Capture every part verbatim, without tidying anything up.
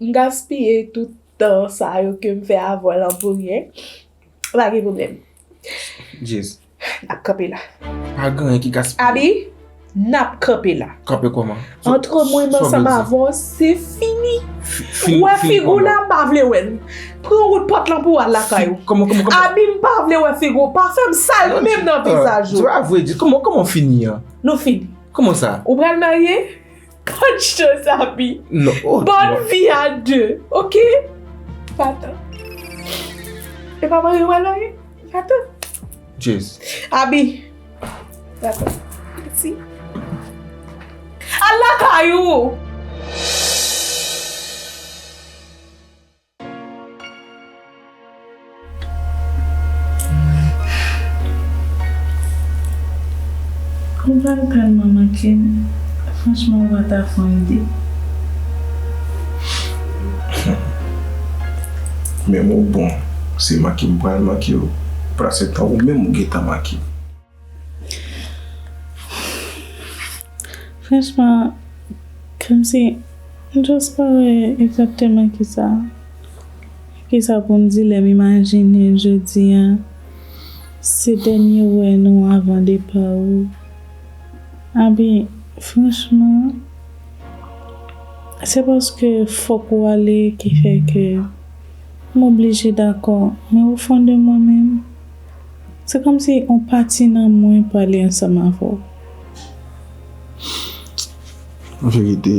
M gaspiye tout tan sa yo ke m fè avè w lan pou ryen. Pa gen pwoblèm. Jeez. N ap kanpe la. Pa gen anyen ki gaspiye. Abi, n ap kanpe la. Kanpe kòman? Antre mwen menm ansanm avè w, se fini. Wè figi w la, m pa vle wè l. Pran wout pòt lan pou w al lakay ou. Kòman, kòman, kòman? Abi, m pa vle wè figi w. Pa fè m sal menm nan vizaj ou. Di pa vre, di kòman, kòman fini an? Nou fini. Kòman sa? Ou pral marye? Bòn chans, Abi. Non, oh, bòn vi a de, oke? Patan. E pa mari w al marye? Patan. Jeez. Abi. Patan. Mèsi. Al lakay ou! Ou pral tèlman manke m, franchman, ou pa ta fè yon ide. Menm ou bon, se manke m pral manke w, pandan se tan ou menm ou gentan manke m. Franchman, kòmsi m just pa wè egzakteman kisa, kisa pou m di lè m imajine jodi a se dènye wè nou avan depa ou. Abi, franchman, se paske fòk ou ale ki fè ke m oblije dakò, men o fon de mwen menm, se kòmsi yon pati nan mwen prale ansanm avè w. An verite,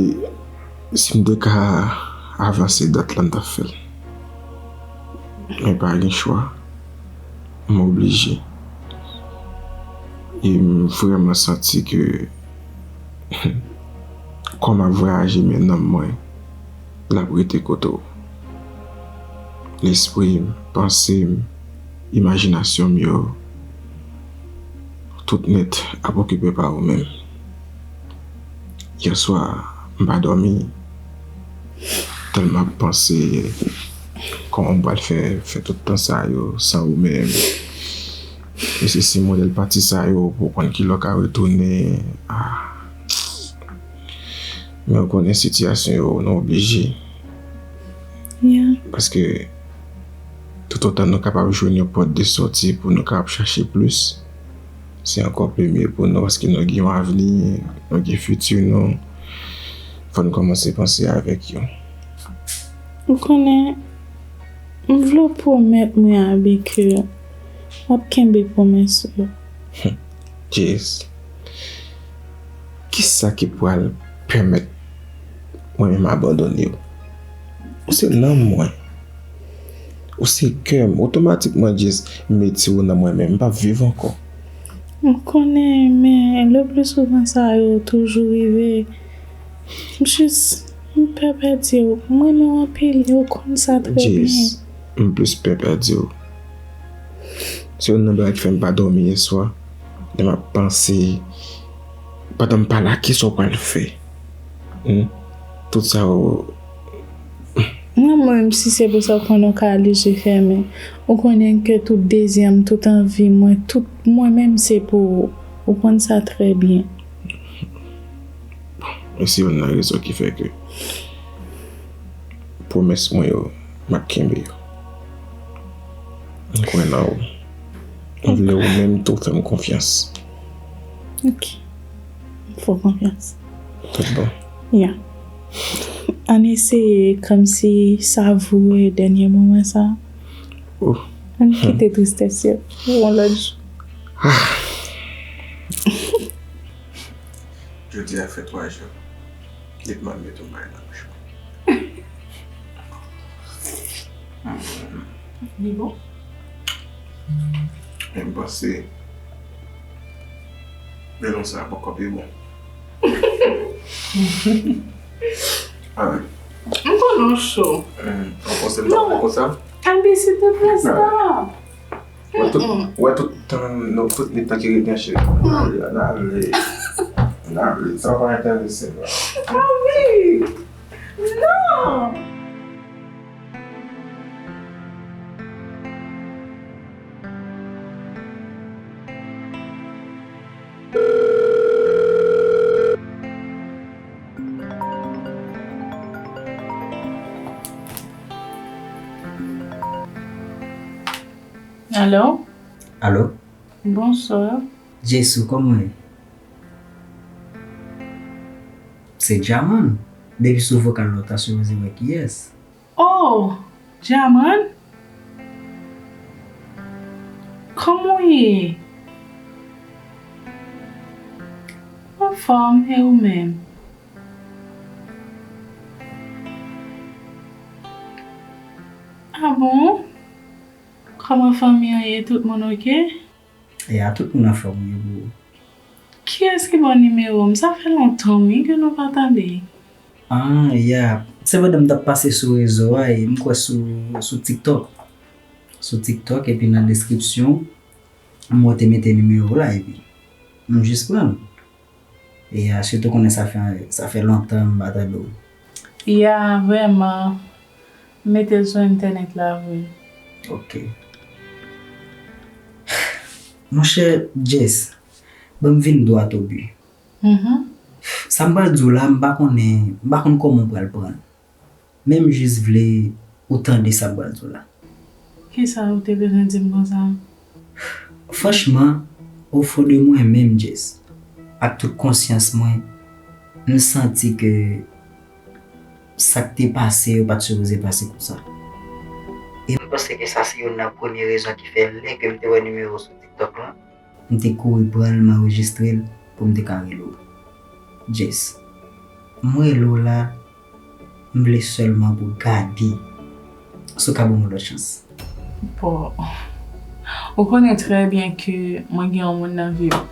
si m te ka avanse dat la, m t ap fè l. Men pa gen chwa. M oblije. E m vrèman santi ke kò m ap vwayaje, men nanm mwen, l ap rete kote w. Lespri m, panse m, imajinasyon m yo, tout nèt ap okipe pa ou menm. Yèswa, m pa dòmi, tèlman ap panse kòman m pral fè, fè tout tan sa yo san ou menm. Mesye, si modèl pati sa yo, pou konn kilè w ka retounen. Ah. Men ou konnen sitiyasyon yo, nou oblije. Yeah. Paske toutotan nou kapab jwenn yon pòt de sòti pou nou kapab chache plis, se ankò pi mye pou nou, paske nou gen yon avni, nou gen fiti nou. Fò nou kòmanse panse avèk yo. Ou konnen, m vle w pwomèt mwen, Abi, ke w ap kenbe pwomès ou. Jeez. Kisa ki pral pèmèt mwen menm abandone w? Ou se nanm mwen. Ou se kè m. Otomatikman, just m retire w nan mwen menm. M p ap viv ankò. M konnen, men le pli souvan sa yo toujou rive. M jis, m pè pèdi w. M renmen w anpil, e w konn sa trè byen. Jis, m plis pè pèdi w. Se youn nan bagay ki fè m pa dòmi yèswa. Lè m ap panse, pandan m pa la, kisa w pral fè? Hmm? Tout sa yo. Mwen, mwen menm, si se pou sa, ou konnen w ka ale je fèmen. Ou konnen ke tout dezi m, tout anvi mwen, tout mwen menm, se pou ou. Ou konn sa trè byen. Bon, e se youn nan rezon ki fè ke pwomès mwen yo, m ap kenbe yo. M kwè nan ou. M vle ou menm tou fè m konfyans. Ok. M fè w konfyans. Tout bon. Ya. Ann eseye kòmsi savouren dènye moman sa. Oh. Ann kite tristès yo pou yon lòt jou. Ah. Jodi a fè twa jou depi m al mete yon bagay nan bouch mwen. Li bon? Men m panse melon sa poko pi bon. Ah. M konnen w cho. Hmm, w panse m pa konsa? Abi, silteplè, stop. Wè tout, wè tout tan nou, tout nèg ki rete an cheri. Ann ale, ann ale. Ann ale, sa pa enterese nou. Ah wi! Non! Alo? Alo? Bonswa. Jess, ou kòman ye? Se Djaman. Depi sou vokal la, ou ta sipoze wè kiyès. Oh, Djaman? Kòman w ye? Anfòm, e ou menm? Ah bon? Kòman fanmi an ye? Tout moun oke? Ya, tout moun anfòm, wi, bro. Kiyès ki ban w nimewo m? Sa fè lontan, wi, ke nou pa tande. Ah, ya. Se pandan m t ap pase sou rezo a, e m kwè sou, sou TikTok. Sou TikTok, epi nan deskripsyon, m wè w te mete nimewo w la, epi m jis pran l. E a, sitou konnen sa fè, sa fè lontan m pa tande w. Ya, vrèman. M mete l sou entènèt la vre. Ok. Monchè Jess, ban m vin dwat o bi. Mhm. Sa m pral di w la, m pa konnen, m pa konn kòman w pral pran l. Men m jis vle ou tande sa m pral di w la. Kisa ou te bezwen di m konsa? Franchman, ofon de mwen menm, Jess, ak tout konsyans mwen, m santi ke sa k te pase yo pa t sipoze pase konsa. E m panse ke sa se youn nan premye rezon ki fè lè ke m te wè nimewo w sou TikTok lan, m te kouri pran l, m anrejistre l pou m te ka rele w. Jess, m rele w la, m vle sèlman pou w gade si w ka ban m yon lòt chans. Bon, ou konnen trè byen ke mwen gen yon moun nan vi m.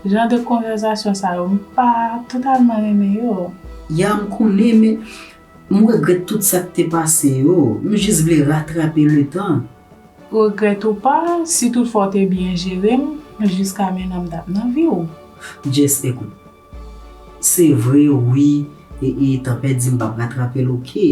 Jan de konvèsasyon sa yo, m pa totalman renmen yo. Ya, m konnen, men m regrèt tout sa k te pase yo. M jis vle ratrape letan. Regrèt ou pa, si toutfwa w te byen jere m, jiska mentnan m t ap nan vi w. Jess, ekout. Se vre, wi, e, e tan pèdi m p ap ratrape l, oke.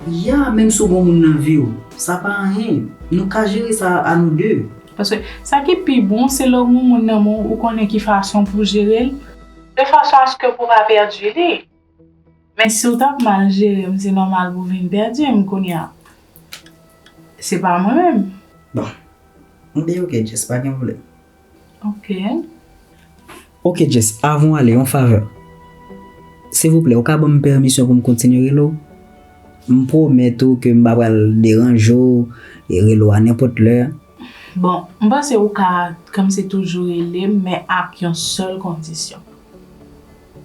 Ya, menm si w gen yon moun nan vi w, sa pa anyen. Nou ka jere sa a nou de. Paske sa ki pi bon, se lè w gen yon moun nan men w, ou konnen ki fason pou w jere l, de fason aske pou w pa pèdi li. Men si w t ap mal jere m, se nòmal pou w vin pèdi m kounye a. Se pa mwen menm. Bon. M byen oke, Jess, pa gen pwoblèm. Ok. Oke, Jess, avan w ale, yon favè. Silvouplè, ou ka ban m pèmisyon pou m kontinye rele w? M pwomèt ou ke m pa pral deranje w e rele w a nenpòt lè. Bon, m panse ou ka kòmsi toujou rele m, men ak yon sèl kondisyon.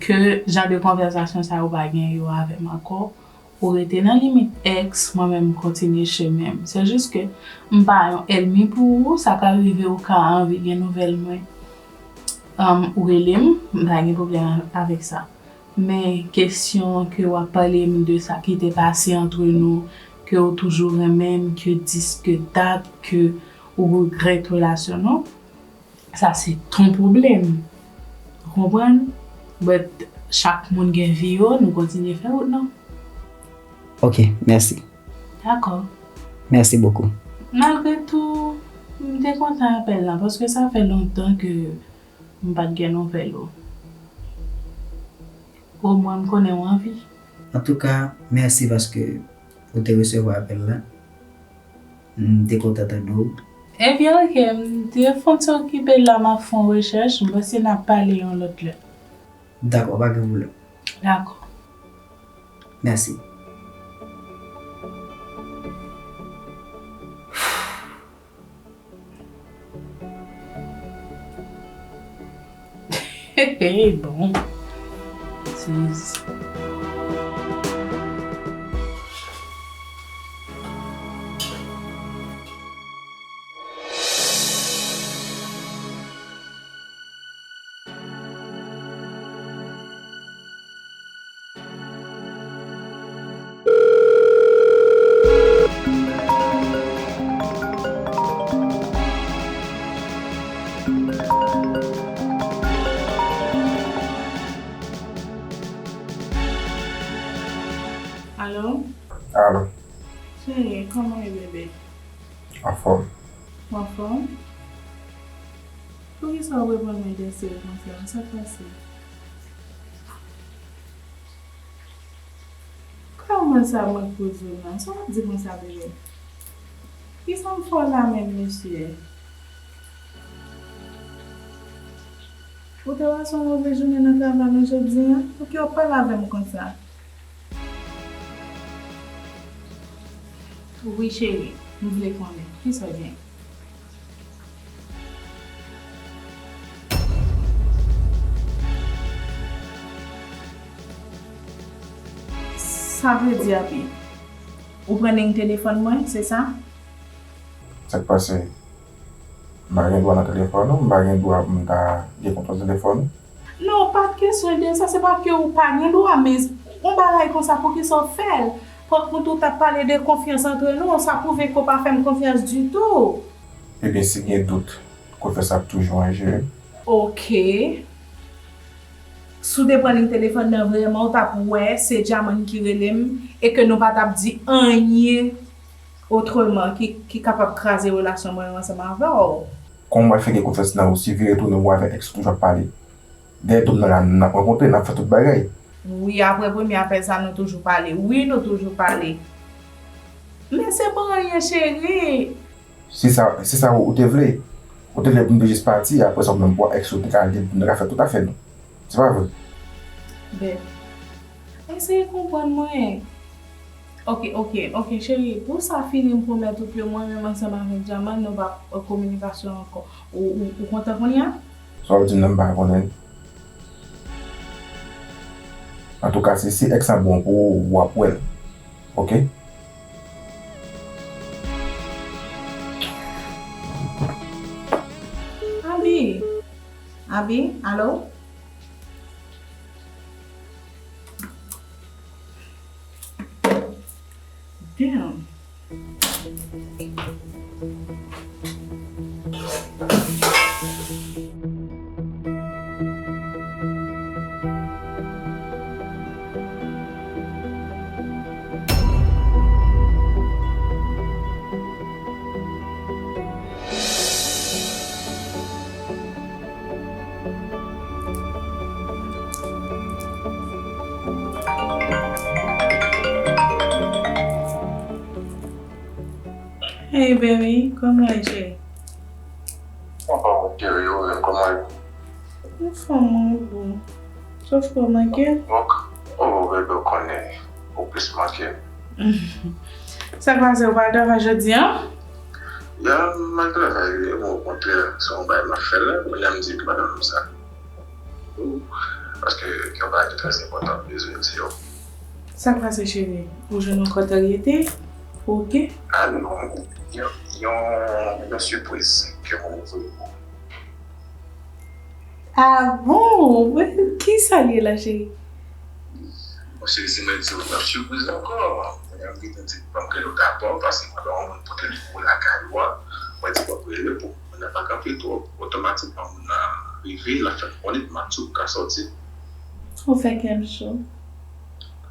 Ke jan de konvèsasyon sa yo pa gen yo avè m ankò. Ou rete nan limit èks, mwen menm m kontinye chemen m. Se jis ke m pa yon ènmi pou ou, sa ka rive ou ka anvi gen nouvèl mwen. Ann, ou rele m, m pa gen pwoblèm avèk sa. Men kesyon ke w ap pale m de sa ki te pase antre nou, ke w toujou renmen m, ke dis, ke dat, ke ou regrèt relasyon nou, sa se ton pwoblèm. Ou konprann? But chak moun gen vi yo, nou kontinye fè wout nou. Ok, mèsi. Dakò. Mèsi bokou. Malgre tou, m te kontan apèl la, paske sa fè lontan ke m pa t gen nouvèl ou. Omwen m konnen w anvi. Antouka, mèsi paske ou te resevwa apèl la. M te kontan tande w. Ebyen, oke, m te fon ti okipe la, m ap fè yon rechèch, m panse n ap pale yon lòt lè. Dakò, pa gen pwoblèm. Dakò. Mèsi. Hey, bon. Jeez. Alo? Alo. Cheri, kòman w ye, bebe? Anfòm. Ou anfòm? Poukisa w reponn mwen de seri konsa? Sa k pase? Kòman sa mwen poze w la? Sa w ap di konsa, bebe? Kisa m fè w la menm, mesye? Ou te pase yon move jounen nan travay la jodi a? Pouki w ap pale avè m konsa? Wi, cheri, m vle konnen. Kisa w gen? Sa vle di, Abi, ou pran liy telefòn mwen, se sa? Sa k pase? M pa gen dwa nan telefòn ou, m pa gen dwa pou m ta gen kontwòl telefòn ou. Non, pa t kesyon de sa, se pa ke ou pa gen dwa, men yon bagay konsa, poukisa w fè l? Pankont ou t ap pale de konfyans antre nou, sa pwouve ke w pa fè m konfyans ditou. Ebyen, si gen dout, konfyans ap toujou an je. Oke. Si w te pran liy telefòn nan vrèman, ou t ap wè se Djaman ki rele m e ke nou pa t ap di anyen otreman ki, ki kapab kraze relasyon mwen yo ansanm avè w. Kòman m pral fè gen konfyans nan ou si vire tounen ou avèk èks ou toujou ap pale? Dèyè do m nan la, n ap rankontre, n ap fè tout bagay. Wi, apre premye apèl sa, nou toujou pale. Wi, nou toujou pale. Men se pa anyen, cheri. Se sa, se sa ou te vle? Ou te vle pou m te jis pati, apre sa ou menm pou èks ou te ka al gen pou nou ka fè tout afè nou. Se pa vre? Bèb, eseye konprann mwen. Oke, oke, oke, cheri, pou sa fini, m pwomèt ou ke mwen menm ansanm avèk Djaman, nou p ap an kominikasyon ankò. Ou, ou, ou kontan kounye a? Sa w ap di m nan, m pa konnen. Antouka, si, si èks la bon pou ou, w ap wè l. Oke? Abi. Abi, alo? Damn. Hey baby, kòman w ye, cheri? Anfòm, cheri, ou menm, kòman w ye? Anfòm, mwen bon. Sòf kòman ke? Ok. Oh, baby, ou konnen, ou plis manke m. Sa k pase, ou pa al travay jodi a? Ya, m al travay, wi, men okontrè, se yon bagay m ap fè la, kounye a m di madanm sa. Paske gen yon bagay ki trè enpòtan m bezwen di w. Sa k pase, cheri? Ou jwenn yon kòtaryete? Ou oke? Ah non, yon, yon, yon sipriz ke mwen voye pou ou. Ah bon? Kisa l ye la, cheri? Bon, cheri, si mwen di w yon sipriz ankò, kounye a m gentan di, ban m rele w dabò, paske mwen pa yon moun pote li pou lakay ou a. Mwen di, ban m rele pou moun nan pa kanpe twòp, otomatikman moun nan rive, l ap fè m konnen pou m ap di w pou ka sòti. Ou fè kè m cho.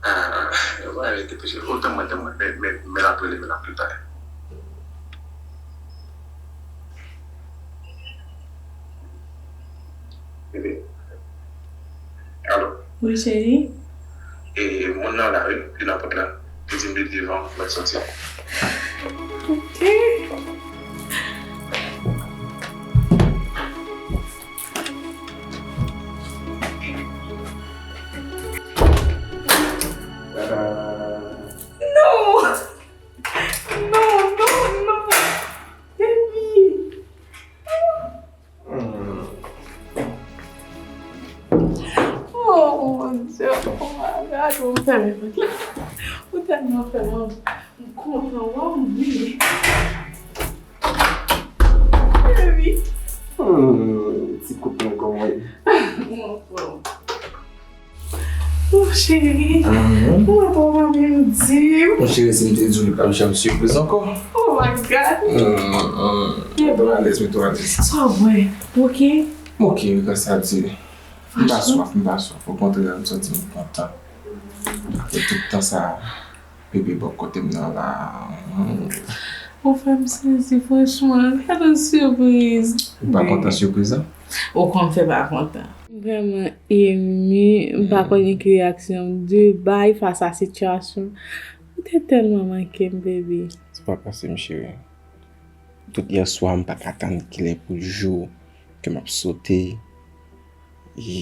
Ah, mwen rete peche. Otan mwen, otan mwen, men, men, men l ap rele, men l ap toutalè. Bebe. Alo. Wi, cheri. E, moun nan la, wi, li nan pòt la. Li di m li devan, mwen soti. Ok. Non! Non, non, non! Baby! Hmm. Oh, mon Dieu. Oh my God. Ou fè m, ou tèlman fè m, m kontan, wè, wi. Baby. Hmm, ti kout mwen kòman ye? Mwen fè w. Oh, cheri, mhm, ou pa menm di m. Mon cheri, si m te di w, li p ap janm sipriz ankò. Oh my God. Mm, mm. Mete w alèz, mete w alèz. Sa w bwè? Ok. Ok, gras a Dye. M pa swaf, m pa swaf. Okontrè, m santi m kontan. Apre tout tan sa a, bebe bò kote m nan la. Mm. Ou fè m sezi, franchman. Gad yon sipriz. Ou pa kontan sipriz la? Ou konn fè pa kontan. M vrèman emi, m pa konn ki reyaksyon m dwe bay fas a sitiyasyon. Ou te tèlman manke m, baby. Se pa pase m, cheri. Tout yè swa, m pa ka tann kilè pou jou ke m ap sote. E,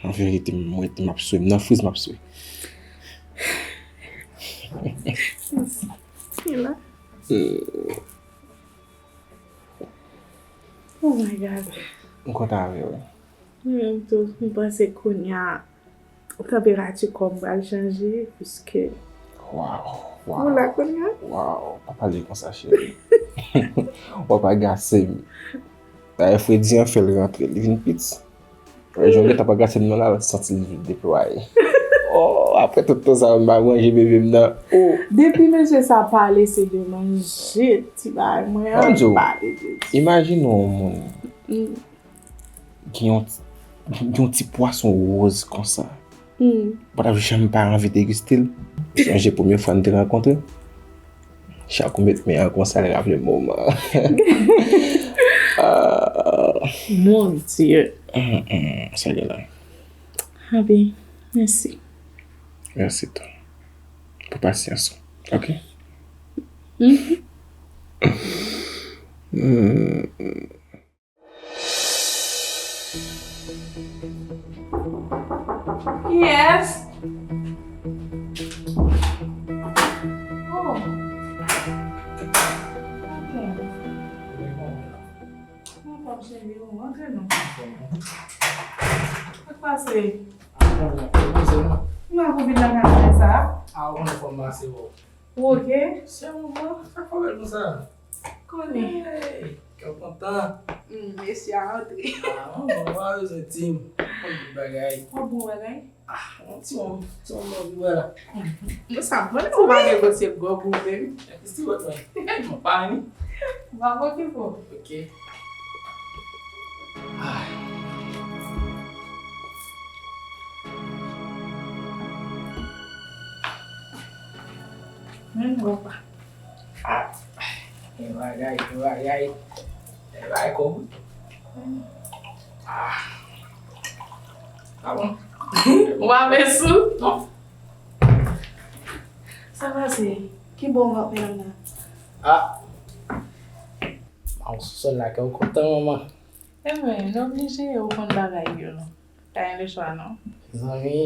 an verite, m rete m ap swe. M nan friz, m ap swe. Sila. Hmm. Oh my God. M kontan avè w. Mwen menm tou, m panse kounye a, tanperati kò m pral chanje, piske... Waw, waw. Ou la kounye a? Waw, pa pale konsa, cheri. W ap agase m. Dayè, fredi an fè l rantre, li vin piti. Jan w gentan ap agase m nan la, l santi l vin deplwaye. Oh, apre tout tan sa, m pa manje bebe m nan. Oh. Depi mesye sa pale, se de manje, ti bagay, mwen an pale de... Imajine yon moun gen yon, gen yon ti pwason woz konsa. Hmm. Ou pa t ap janm pa anvi degiste l. Sonje premye fwa n te rankontre. Chak ou met men an konsa, l raple moman. Ah. Mon Dieu. Hum, hum, sa gen la. Abi, mèsi. Mèsi tou. Pou pasyans ou. Ok? Mhm. Hmm. Kiyès? Oh. Ok. Mwen pòp cheri, ou rantre non. Sa k pase? Mwen konbit nan kabinet sa. A, ou konnen fò m pase wè w. Ou oke? Sè moman, sa k fè w bèl konsa? Konnen. Hey, kè w kontan. Hmm, mesye a antre. Ah, ou pa bezwen di m. Konn tout bagay. W ap bon bagay? Ah, yon ti moun, ti moun mwen anvi wè la. Mwen sa, mwen ou pa negosye gòg ou menm. Isi wè mwen. Mwen pa ni. W ap okipe w. Ok. Ah. Menm gòg pa. Ah, gen bagay, gen bagay. Gen bagay kòb wi. Ah. Ah bon? Ou pa vle sou? Non. Sa pase? Ki bò w ap mennen m nan? Ah. A w sou sòl la, kè w kontan, manman. Ebyen, n oblije, ou konn bagay yo, non. Pa gen lechwa, non. Mezanmi,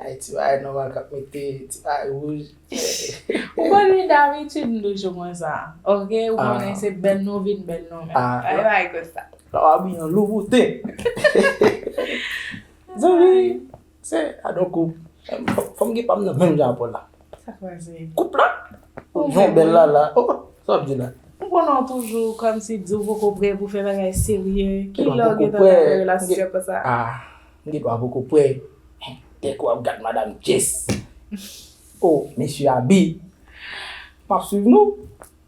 ay ti bagay nòmal k ap mete, ti bagay wouj. Ou konn li dabitid m toujou konsa. Ok, ou konnen se bèl nou vin bèl nou menm. Ah, pa gen bagay konsa. La w abiye an loup ou te. Mezanmi, se adon koup. Fò, fò m gen pa m nan menm jan apòl la. Sa k pase? Koup la? Ou jan bèl la la. Oh, sa w ap di la? M konnen w toujou kòmsi di w poko prè pou fè bagay serye. Ki lè w gentan nan yon relasyon konsa? Ah, m gen dwa poko prè. Kèk w ap gad madanm Jess. Oh, mesye Abi. M ap swiv nou.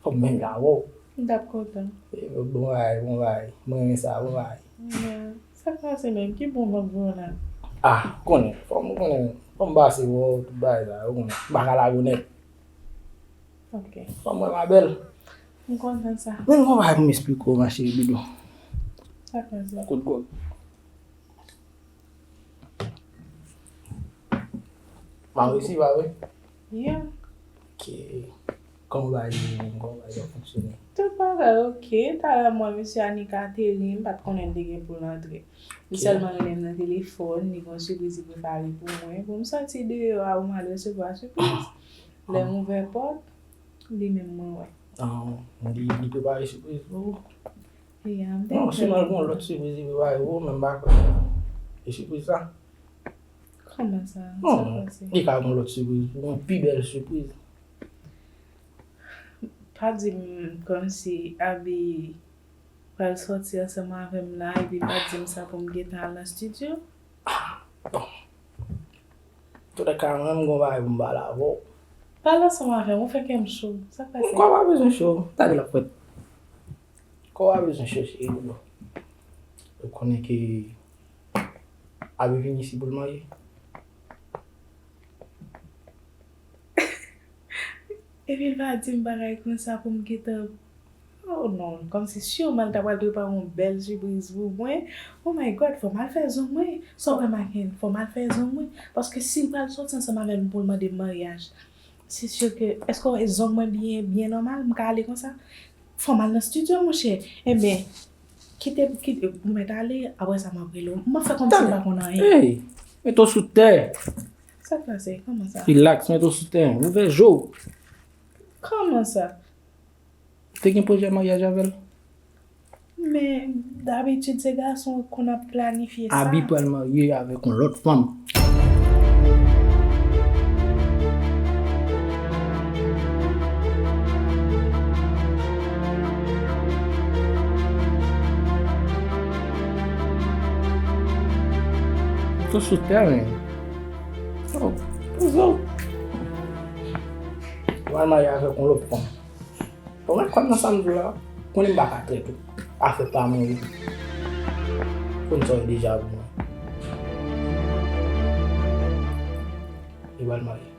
Fò m menm jan avè w. M t ap kontan. Bon bagay, bon bagay. Mwen renmen sa, bon bagay. Sa k pase menm? Ki bon vag volan? Ah, konnen. Fò m konnen. Fò m pase wè w, tout bagay sa, ou konnen. M pa ka lage w nèt. Ok. Fò m wè ma bèl. M kontan sa. Men gon bagay pou m esplike w, ma chérie Bidou. Sa k pase? Kout gòg. M a resi, pa vre? Yeah. Ok. Kòman bagay yo menm? Kòman bagay yo fonksyone? Tout bagay ok. Talè m wè mesye Anika te ri, m pa t konnen l te gen pou l antre. Li sèlman rele m nan telefòn, li gen yon sipriz li prepare pou mwen. Pou m soti deyò a, pou m al resevwa sipriz. Lè m ouvè pòt, li menm mwen wè. Ah, li, li prepare sipriz pou ou? Yeah, m te... Non, si mal gen yon lòt sipriz li prepare pou ou, men m pa kwè. E sipriz sa? Kòman sa? Non, sa pase? Li ka gen yon lòt sipriz pou ou, yon pi bèl sipriz. Pa di m kòmsi Abi pral sòti ansanm avè m la, epi l pa di m sa pou m gentan al nan estidyo. Ah, bon. Toulèka, mwen menm gon bagay pou m pale avè w. Pale ansanm avè m, ou fè kè m cho. Sa k pase? Kò pa bezwen cho. Gade l ap fèt. Kò pa bezwen cho, cheri Bidou. Ou konnen ke Abi vin isi pou l marye. Epi l pa di m bagay konsa pou m gentan... Oh non, kòmsi siman l ta pral prepare yon bèl sipriz pou mwen. Oh my God, fò m al fè zong mwen. Sa w kwè m a gen, fò m al fè zong mwen. Paske si l pral sòti ansanm avè m pou l mande m maryaj, se si ke, èske w wè zong mwen byen, byen nòmal, m ka ale konsa? Fò m al nan estidyo, monchè. Enben, kite, kite, ou mèt ale, apre sa m ap rele w. M ap fè kòmsi m pa konn anyen. Ey, mete w sou tè. Sa k pase? Kòman sa? Rilaks, mete w sou tè. Ouvè je w. Kòman sa? Ou te gen pwojè maryaj avè l? Men, dabitid, se gason k konn ap planifye sa. Abi pral marye avèk yon lòt fanm. Tou sou tèren. Oh, poze w. Pral marye avèk yon lòt fanm. Bon, mwen kwè nan sa m di w la, konnen m pa ka trèt ou. Afè pa mwen wi. Konn sa w ye deja pou mwen. Li pral marye.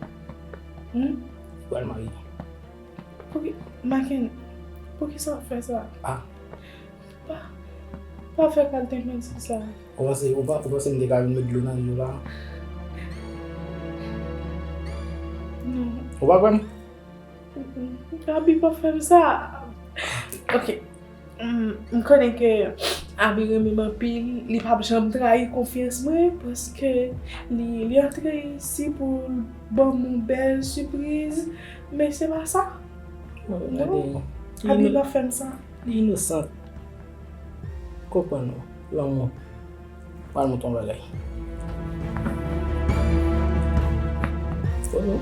Hmm? Li pral marye. Pouki, Maken, poukisa w ap fè sa? Ah. Pa, pa fè kalite mèsi sa. Ou panse, ou pa, ou panse m te ka vin met dlo nan je w la? Non. Ou pa kwè m? Abi pa fè m sa. Ok. M, m konnen ke Abi renmen m anpil, li p ap janm trayi konfyans mwen, paske li, li antre isi pou l ban m yon bèl sipriz, men se pa sa. Non, Abi pa fè m sa. Li inosan. Konprann ou. Lanmou. Pral montre yon bagay. Poze w.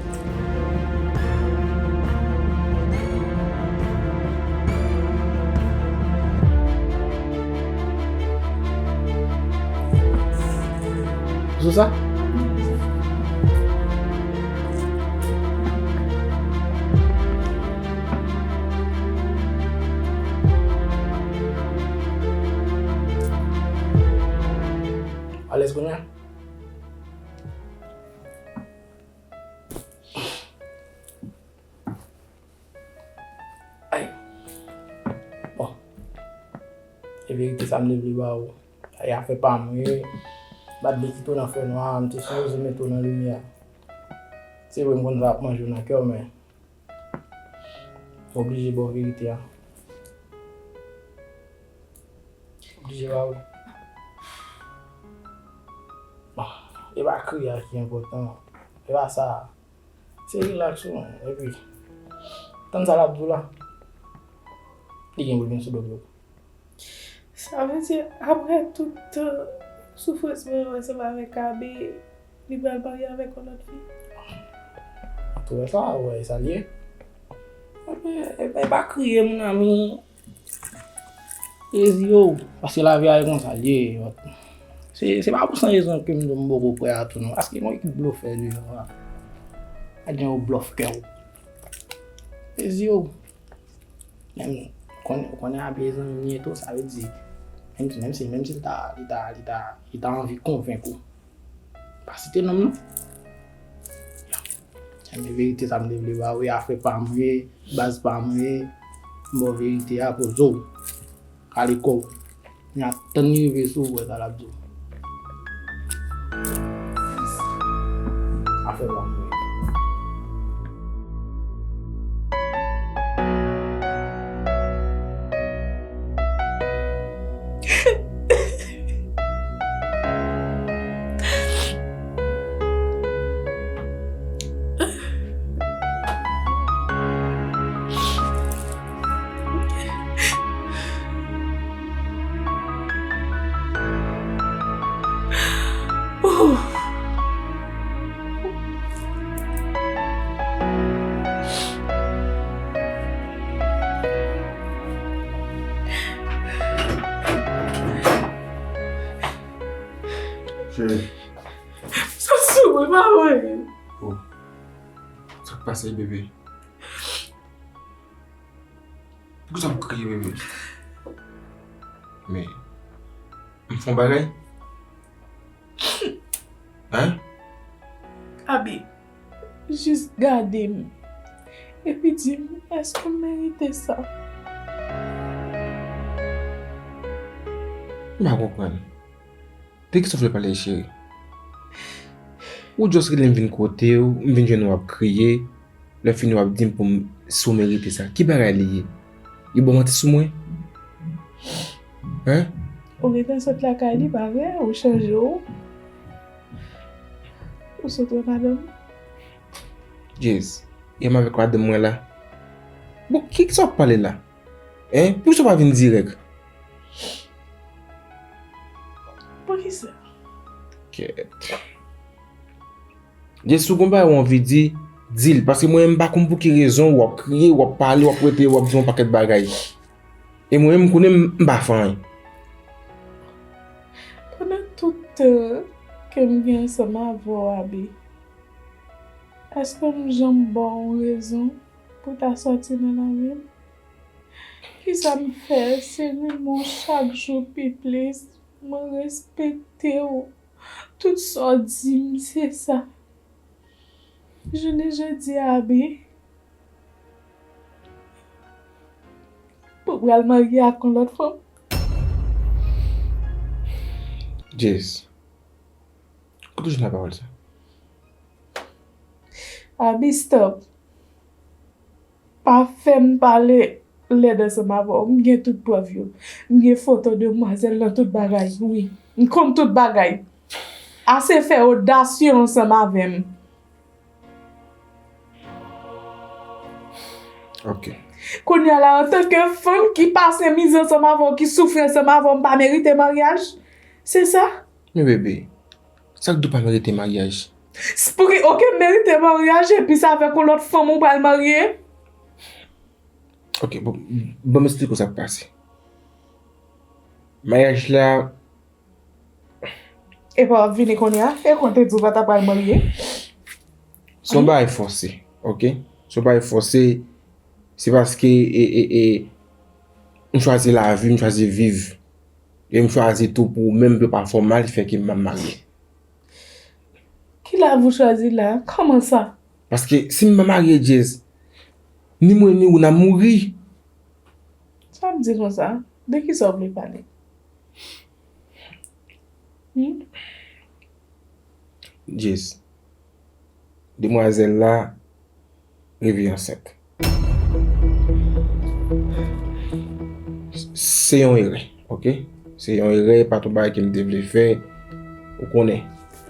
Sou sa? Alèz kounye a? Ay. Bon. E verite sa m te vle ba ou. Ay, afè pa m wi. M pa t vle kite w nan fènwa, m te sipoze mete w nan limyè. Se vre m konn sa ap manje w nan kè w, men m oblije ba w verite a. Oblije ba ou. Bon, e pa kriye a ki enpòtan. E pa sa. Se rilaks ou, epi tann sa l ap di w la. Li gen pou l vin sou do w. Sa vle di, apre tout, euh, soufrans mwen yo ansanm avèk Abi, li pral marye avèk yon lòt fi? Ou wè sa, ou wè sa l ye. Ebyen, ebyen, pa kriye, mon ami. Rezi yo, paske lavi a e konsa l ye. Se, se pa pou san rezon ke m di w m poko kwè a tou non. Paske gon ekip blofè deyò a. Al gen yon blòf kè w. Rezi yo. Menm konnen, konnen Abi e zanmi m ye tou, sa vle di, menm, menm si, menm si l ta, li ta, li ta, li ta anvi konvenk ou. Pa site non m non. Ebyen, verite sa m te vle ba ou, e afè pa mwen, baz pa mwen, m ba w verite a, poze w. Kale kò w. N ap tann li rive sou ou, wè sa l ap di w. Afè pa mwen. Cheri. Sa sou mwen, pa mwen. Oh. Sa k pase, bebe? Poukisa w ap kriye, bebe? Men, m fè yon bagay? Hein? Abi, jis gade m. Epi di m, èske m merite sa? M pa konprann. De kisa w vle pale, cheri? Ou just rele m vin kote w, m vin jwenn ou ap kriye, lè fini w ap di m pou m, si w merite sa. Ki bagay li ye? Li ba w manti sou mwen? Hein? Ou gentan sot lakay li, pa vre? Ou chanje w? Ou sot wè madanm? Jess, e m avèk madanm mwen la. Bon, ki, ki sa w ap pale la? Hein? Poukisa w pa vin dirèk? Poukisa? Kèt. Jess, si w gon bagay w anvi di, di l. Paske mwen menm m pa konn pou ki rezon w ap kriye, w ap pale, w ap rete, w ap di yon pakèt bagay. E mwen menm m konnen m, m pa fè anyen. Pandan tout tan ke m gen ansanm avè w, Abi, èske m janm ba w yon rezon pou w ta sòti nan lavi m? Kisa m fè? Se renmen w chak jou pi plis. Mwen respekte w. Tout sa w di m, se sa. Jounen jodi a, Abi, pou pral marye ak yon lòt fanm. Jess, kote w jwenn lapawòl sa? Abi, stop. Pa fè m pale lèd ansanm avè w. M gen tout prèv yo. M gen foto demwazèl nan tout bagay, wi. M konn tout bagay. Ase fè odasye ansanm avè m. Ok. Kounye a la, antanke fanm ki pase mizè ansanm avè w, ki soufri ansanm avè w, m pa merite maryaj? Se sa? Men bebe, sa k di w pa merite maryaj? S-, pou ki, ok, m merite maryaj, epi se avèk yon lòt fanm ou pral marye? Ok, bon, ban m esplike w sa k pase. Maryaj la, epa w ap vini kounye a? E kon te di w pa ta pral marye? Se yon bagay fòse, ok? Se yon bagay fòse, se paske, e, e, e, m chwazi lavi, m chwazi viv. E m chwazi tou pou ou menm, pou yo pa fè w mal, ki fè ke m pa marye. Ki lavi w chwazi la? Kòman sa? Paske si m pa marye Jess, ni mwen ni ou n a mouri. Sa w ap di konsa? De kisa w vle pale? Hmm? Jess, demwazèl la rive ansent. Se yon erè, ok? Se yon erè, pa t yon bagay ke m te vle fè. Ou konnen,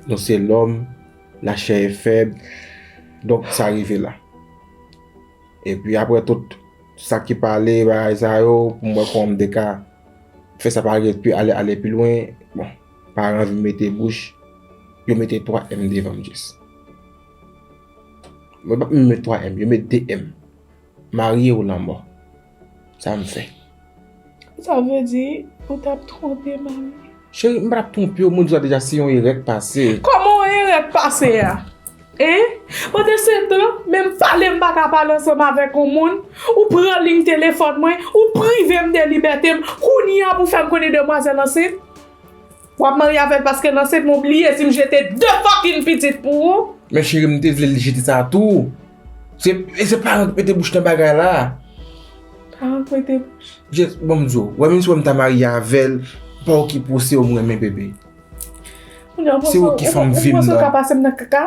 nou se lòm, la chair est faible. Donk, sa rive la. Epi apre tout sa ki pale, bagay sa yo, pou m wè kòman m te ka fè sa parèt pi ale, ale pi lwen. Bon, paran vin mete bouch, yo mete twa M devan m Jess. Mwen pa t menm met twa M, yo met de M. Marye ou lanmò. Sa m fè. Sa vle di, ou t ap twonpe m, Abi? Cheri, m pa t ap twonpe w, mwen di w sa deja, se yon erè k pase. Kòman yon erè k pase a? Hein? Pandan se tan, menm pale m pa ka pale ansanm avèk yon moun, ou pran liy telefòn mwen, ou prive m de libète m, kounye a pou fè m konnen demwazèl ansent? W ap marye avè l paske l ansent, men w bliye si m jete de fucking pitit pou ou. Men cheri, m te vle l jete sa tou. Se, e se paran k mete bouch nan bagay la. Paran k mete bouch? Jess, bon m di w, wè menm si w wè m ta marye avè l, pa okipe w, se ou m renmen bebe. Se ou ki fanm vi m nan. Ou panse w ka pase m nan kaka?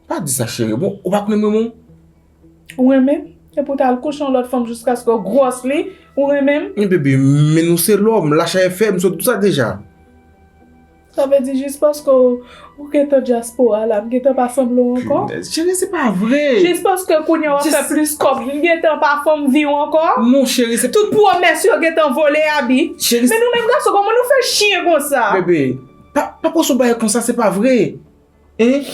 Pa di sa cheri, bon, ou pa konnen m renmen w? Ou renmen m? Epi w t al kouche yon lòt fanm jiskaske w gwòs li, ou renmen m? Men bebe, men nou se lòm, la chair est faible, m sot di w sa deja. Sa vle di jis paske w, ou gentan dyaspora la, m gentan pa sanble w ankò? Punaise, cheri, se pa vre. Jis paske kounye a w ap fè plis kòb, m gentan pa fanm vi w ankò? Non, cheri, se... Tout pwomès yo gentan vole, Abi. Cheri, men nou menm gason, kòman nou fè chyen konsa? Bebe, pa, pa panse w bagay konsa, se pa vre. Hein?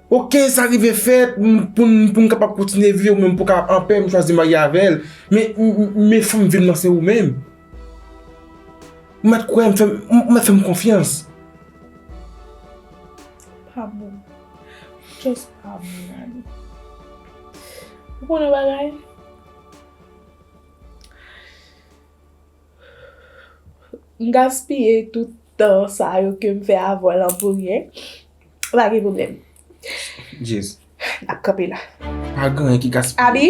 Ok, sa rive fèt, m, pou n, pou n kapab kontinye viv, ou menm pou w ka anpè, m chwazi marye avè l. Men, m, m, men fanm vi m nan se ou menm. Ou mèt kwè m, fè m, ou mèt fè m konfyans. Pa bon. Just pa bon, Dani. Ou konnen bagay? M gaspiye tout tan sa yo ke m fè avè w lan pou ryen. Pa gen pwoblèm. Jess. N ap kanpe la. Pa gen anyen ki gaspiye. Abi,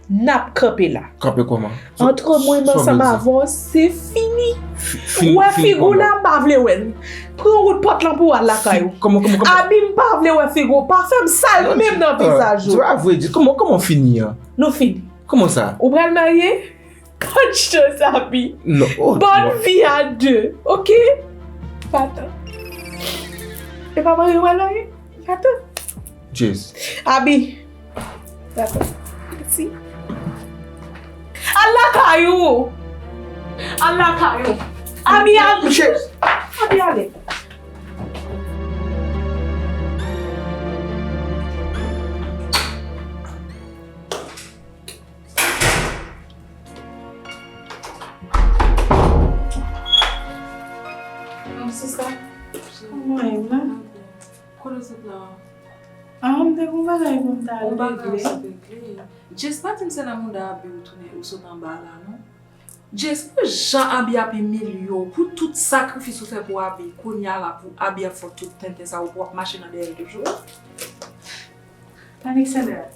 n ap kanpe la. Kanpe kòman? Antre mwen menm ansanm avè w, se fini. Ou wè figi w la, m pa vle wè l. Pran wout pòt lan pou w al lakay ou. Kòman, kòman, kòman? Abi, m pa vle wè figi w. Pa fè m sal menm nan vizaj ou. Se pa vre, di, kòman, kòman fini an? Nou fini. Kòman sa? Ou pral marye? Bòn chans, Abi. Non, oh, Bòn non. Vi a de, oke? Patan. E pa mari w al la, wi? Patan. Jess. Abi. Patan. Mèsi. Al lakay ou. Al lakay ou. Abi, al. Jess. Abi, ale. Sista, kòman w ye la? Kote w sot la? Ah, m te gon bagay pou m ta regle. Gon bagay w sot regle. Jess, pa di m se nan mouda Abi ou tounen, ou sot anba la, non. Jess, pou jan Abi ap imilye w, pou tout sakrifis ou fè pou Abi, kounye a la pou Abi ap fè w tout tenten sa yo, pou w ap mache nan dèyè l toujou. Alexandra,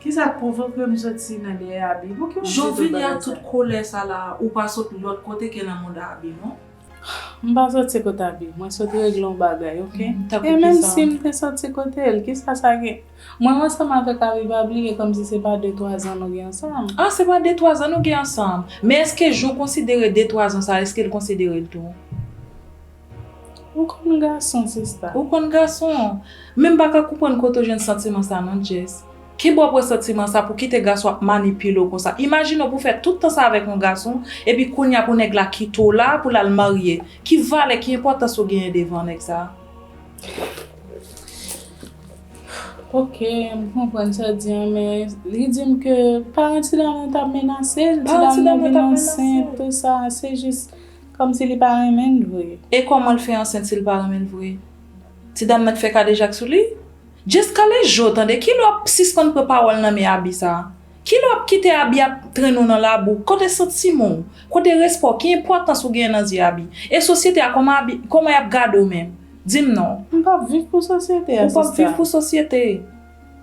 kisa k pwovoke m soti nan dèyè Abi? Pou ki w ap di tout bagay sa? Jan w vini a tout kolè sa la, ou pa sot lòt kote ke nan mouda Abi, non? M pa soti kote Abi, mwen sot regle yon bagay, oke? E menm si m te soti kote l, kisa sa gen? Mwen ansanm avèk Abi, pa bliye kòmsi se pa de twa zan nou gen ansanm. Ah, se pa de twa zan nou gen ansanm. Men èske jan w konsidere de twa zan sa, èske l konsidere l tou? Ou konn gason, sista. Ou konn gason. Men m pa ka konprann kote w jwenn santiman sa non, Jess. Ki bò w pran santiman sa pou kite gason ap manipile w konsa? Imajine w pou fè tout tan sa avèk yon gason, epi kounye a pou nèg la kite w la, pou l al marye. Ki valè, ki enpòtans ou genyen devan nèg sa? Oke, m konprann sa w di an, men li di m ke paran ti dam nan t ap menase l, ti dam nan vin ansent, tou sa, se jis kòmsi li pa renmen l vre. E kòman l fè ansent si l pa renmen l vre? Ti dam nan k fè kadejak sou li? Jess, kale je w tande, kilè w ap sispann pran pawòl nan men Abi sa? Kilè w ap kite Abi ap trennen w nan labou? Kote santiman w? Kote respè w? Ki enpòtans ou genyen nan zye Abi? E sosyete a, kòman Abi, kòman y ap gade w menm? Di m non. M p ap viv pou sosyete a, sista. Ou p ap viv pou sosyete.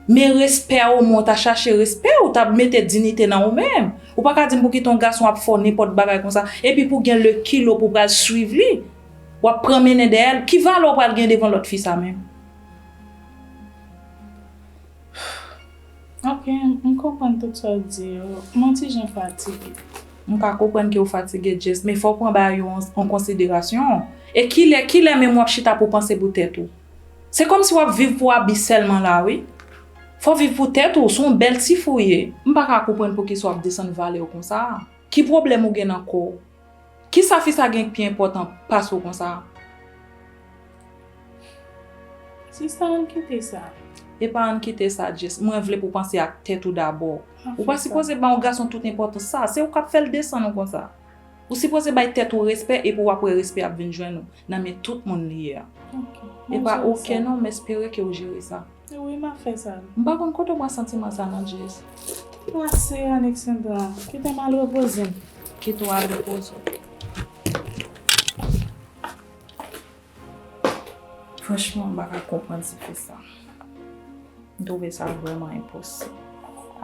Men respè a, omwen w ta chache respè, ou ta mete diyite nan ou menm. Ou pa ka di m pou kite yon gason ap fè w nenpòt bagay konsa, epi pou gen le kilo pou pral swiv li. W ap pran mennen dèyè l. Ki valè w pral gen devan lòt fi sa menm? Ok, m konprann tout sa w di yo. M on ti jan fatige. M ka konprann ke w fatige, Jess, men fò w pran bagay yo an, an konsiderasyon. E kilè, kilè menm w ap chita pou w panse pou tèt ou? Se kòmsi w ap viv pou Abi sèlman la, wi. Fò w viv pou tèt ou, se yon bèl ti fi w ye. M pa ka konprann poukisa w ap desann valè w konsa. Ki pwoblèm ou gen nan kò w? Kisa fi sa gen k pi enpòtan pase w konsa? Sista, ann kite sa. E pa ann kite sa, Jess. Mwen vle pou w panse ak tèt ou dabò. Ou pa sipoze ba yon gason tout enpòtans sa. Se ou k ap fè l desann ou konsa. Ou sipoze bay tèt ou respè epi w ap wè respè ap vin jwenn ou nan men tout moun li ye a. Ok. E pa ok non, m espere ke w jere sa. Wi, m ap fè sa. M pa konn kote w pran santiman sa non, Jess. Ase, Alexandra. Kite m al repoze m. Kite w al repoze w. Franchman, m pa ka konprann ti fi sa. M twouve sa vrèman enposib.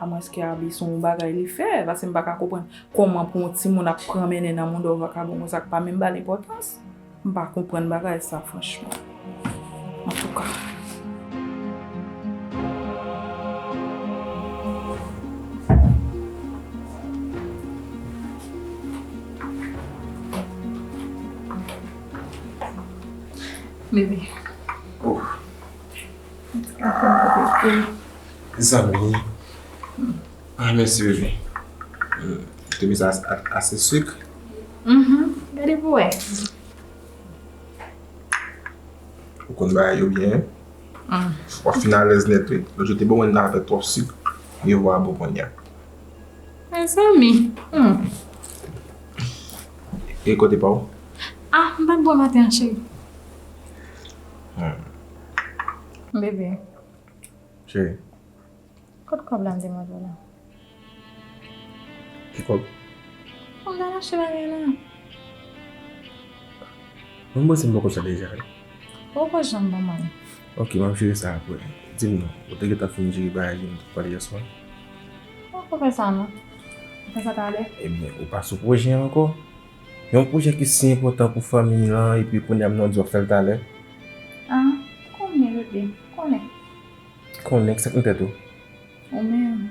Amwenske Abi se yon bagay li fè, paske m pa ka konprann kòman pou yon timoun ap pran mennen nan mouda yon vakabon konsa k pa menm ba l enpòtans. M pa konprann bagay sa, franchman. Antouka. Bebe. Oh. Ah, zanmi. Ah, mèsi, bebe. Hmm, te mete ase, ase sik. Mhm. Gade pou wè. Ou konn bagay yo byen. Hmm. W ap fin alèz nèt, wi. Lòt jou te bon, mwen ta fè twòp sik. Nivo a bon kounye a. Mezanmi. Hmm. E kote pa w? Ah, m pa t bwè maten an, cheri. Hmm. Bebe. Cheri. Kot kòb la m te mande w la? Ki kòb? Pou m t al achte bagay la. Mwen panse m poko sa deja, wi. Ou poko janm ban mwen l. Ok, m ap jere sa apre. Di m non, ou te gentan fin jere bagay yo nou t ap pale yèswa? Ou poko fè sa non. Ou fè sa talè. Ebyen, ou pa sou pwojè an ankò? Yon pwojè ki si enpòtan pou fanmi lan, epi kounye a m nan di w ap fè l talè. Ah, konnen bebe, konnen. Konnen, ki sa k nan tèt ou? Ou menm.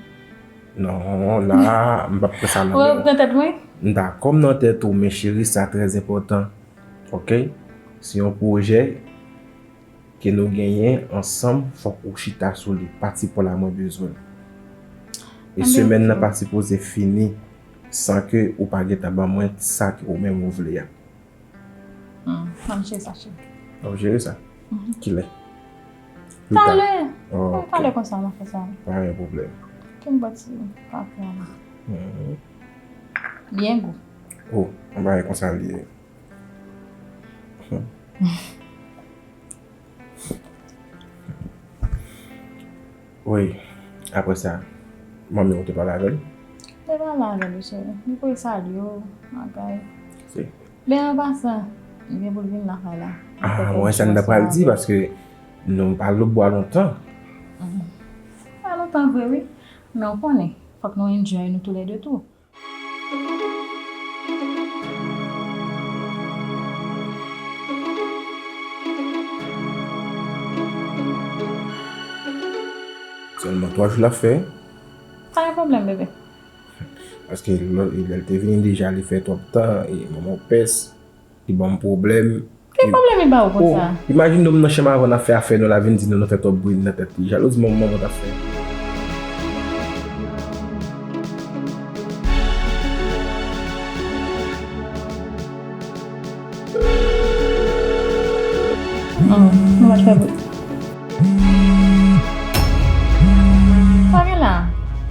Non, la, m p ap pran sa nan men w. Ou pran tèt mwen? M dakò m nan tèt ou, men cheri, sa trè enpòtan. Oke? Se yon pwojè ke nou genyen ansanm, fòk ou chita sou li. Pati pa w la, mwen bezwen l. E semèn nan pa sipoze fini san ke ou pa gentan ban mwen sa ke ou menm ou vle a. Hmm, m ap jere sa, cheri. W ap jere sa? Mhm. Kilè? Talè. Oh, ok. Talè konsa, m ap fè sa. Pa gen pwoblèm. Kite m pati kafe a la. Mhm. Byen gou. Oh, yon bagay konsa l ye. Wi, apre sa, manmi w te pale avè l? Te pale avè l, wi, cheri. Li voye salye w, bagay. Si. Men an pasan, li gen pou l vin lakay la. Ah, mwen sa m ta pral di, paske nou pa lòtbò a lontan. Mhm. Pa lontan vre, wi. Men w konnen, fòk nou enjoy nou toulède tou. Sèlman twa jou l ap fè. Pa gen pwoblèm, bebe. Paske lè, lè l te vini deja, li fè twòp tan, e manman w pès, li ban m pwoblèm. Ki pwoblèm li ba w konsa? Oh, imajine w m nan chanm avè w, n ap fè afè nou, l a vin di nou nou fè twòp bri nan tèt li. Jalouzi manman w t ap fè. Oh, nou pa t fè bri. Sa gen la?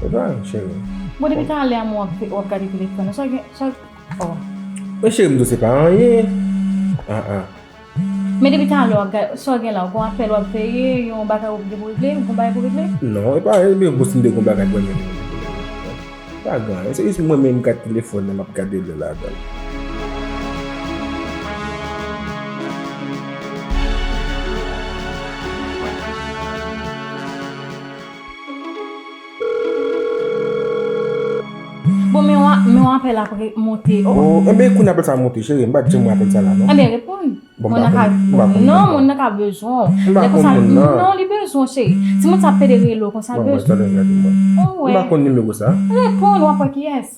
E pa anyen, cheri. Bon, depi talè a, mwen w ap, w ap gade telefòn nan. Sa gen, sa, oh. Men cheri, m di w se pa anyen. Ah, ah. Men depi talè w ap gade, sa w gen la, w gon apèl w ap veye, yon bagay w gen pou regle, w gon bagay pou regle? Non, e pa, e byen, bon, si m te gon bagay pou regle. Pa gen anyen, se jis mwen menm gade telefòn nan, m ap gade lè ladan l. Bon, men w a-, men w apèl ap re-, monte. Oh. Oh, enben, kounye a apèl sa monte, cheri, m pa t janm wè apèl sa la, non. Enben, reponn. Bon, moun nan ka, non, moun nan ka bezwen w. M pa konn moun nan. Non, li bezwen w, cheri. Timoun sa ap pede rele w konsa, bezwen. Bon, talè, gade mwen. Oh, m pa konn nimewo sa. Reponn, w ap wè kiyès.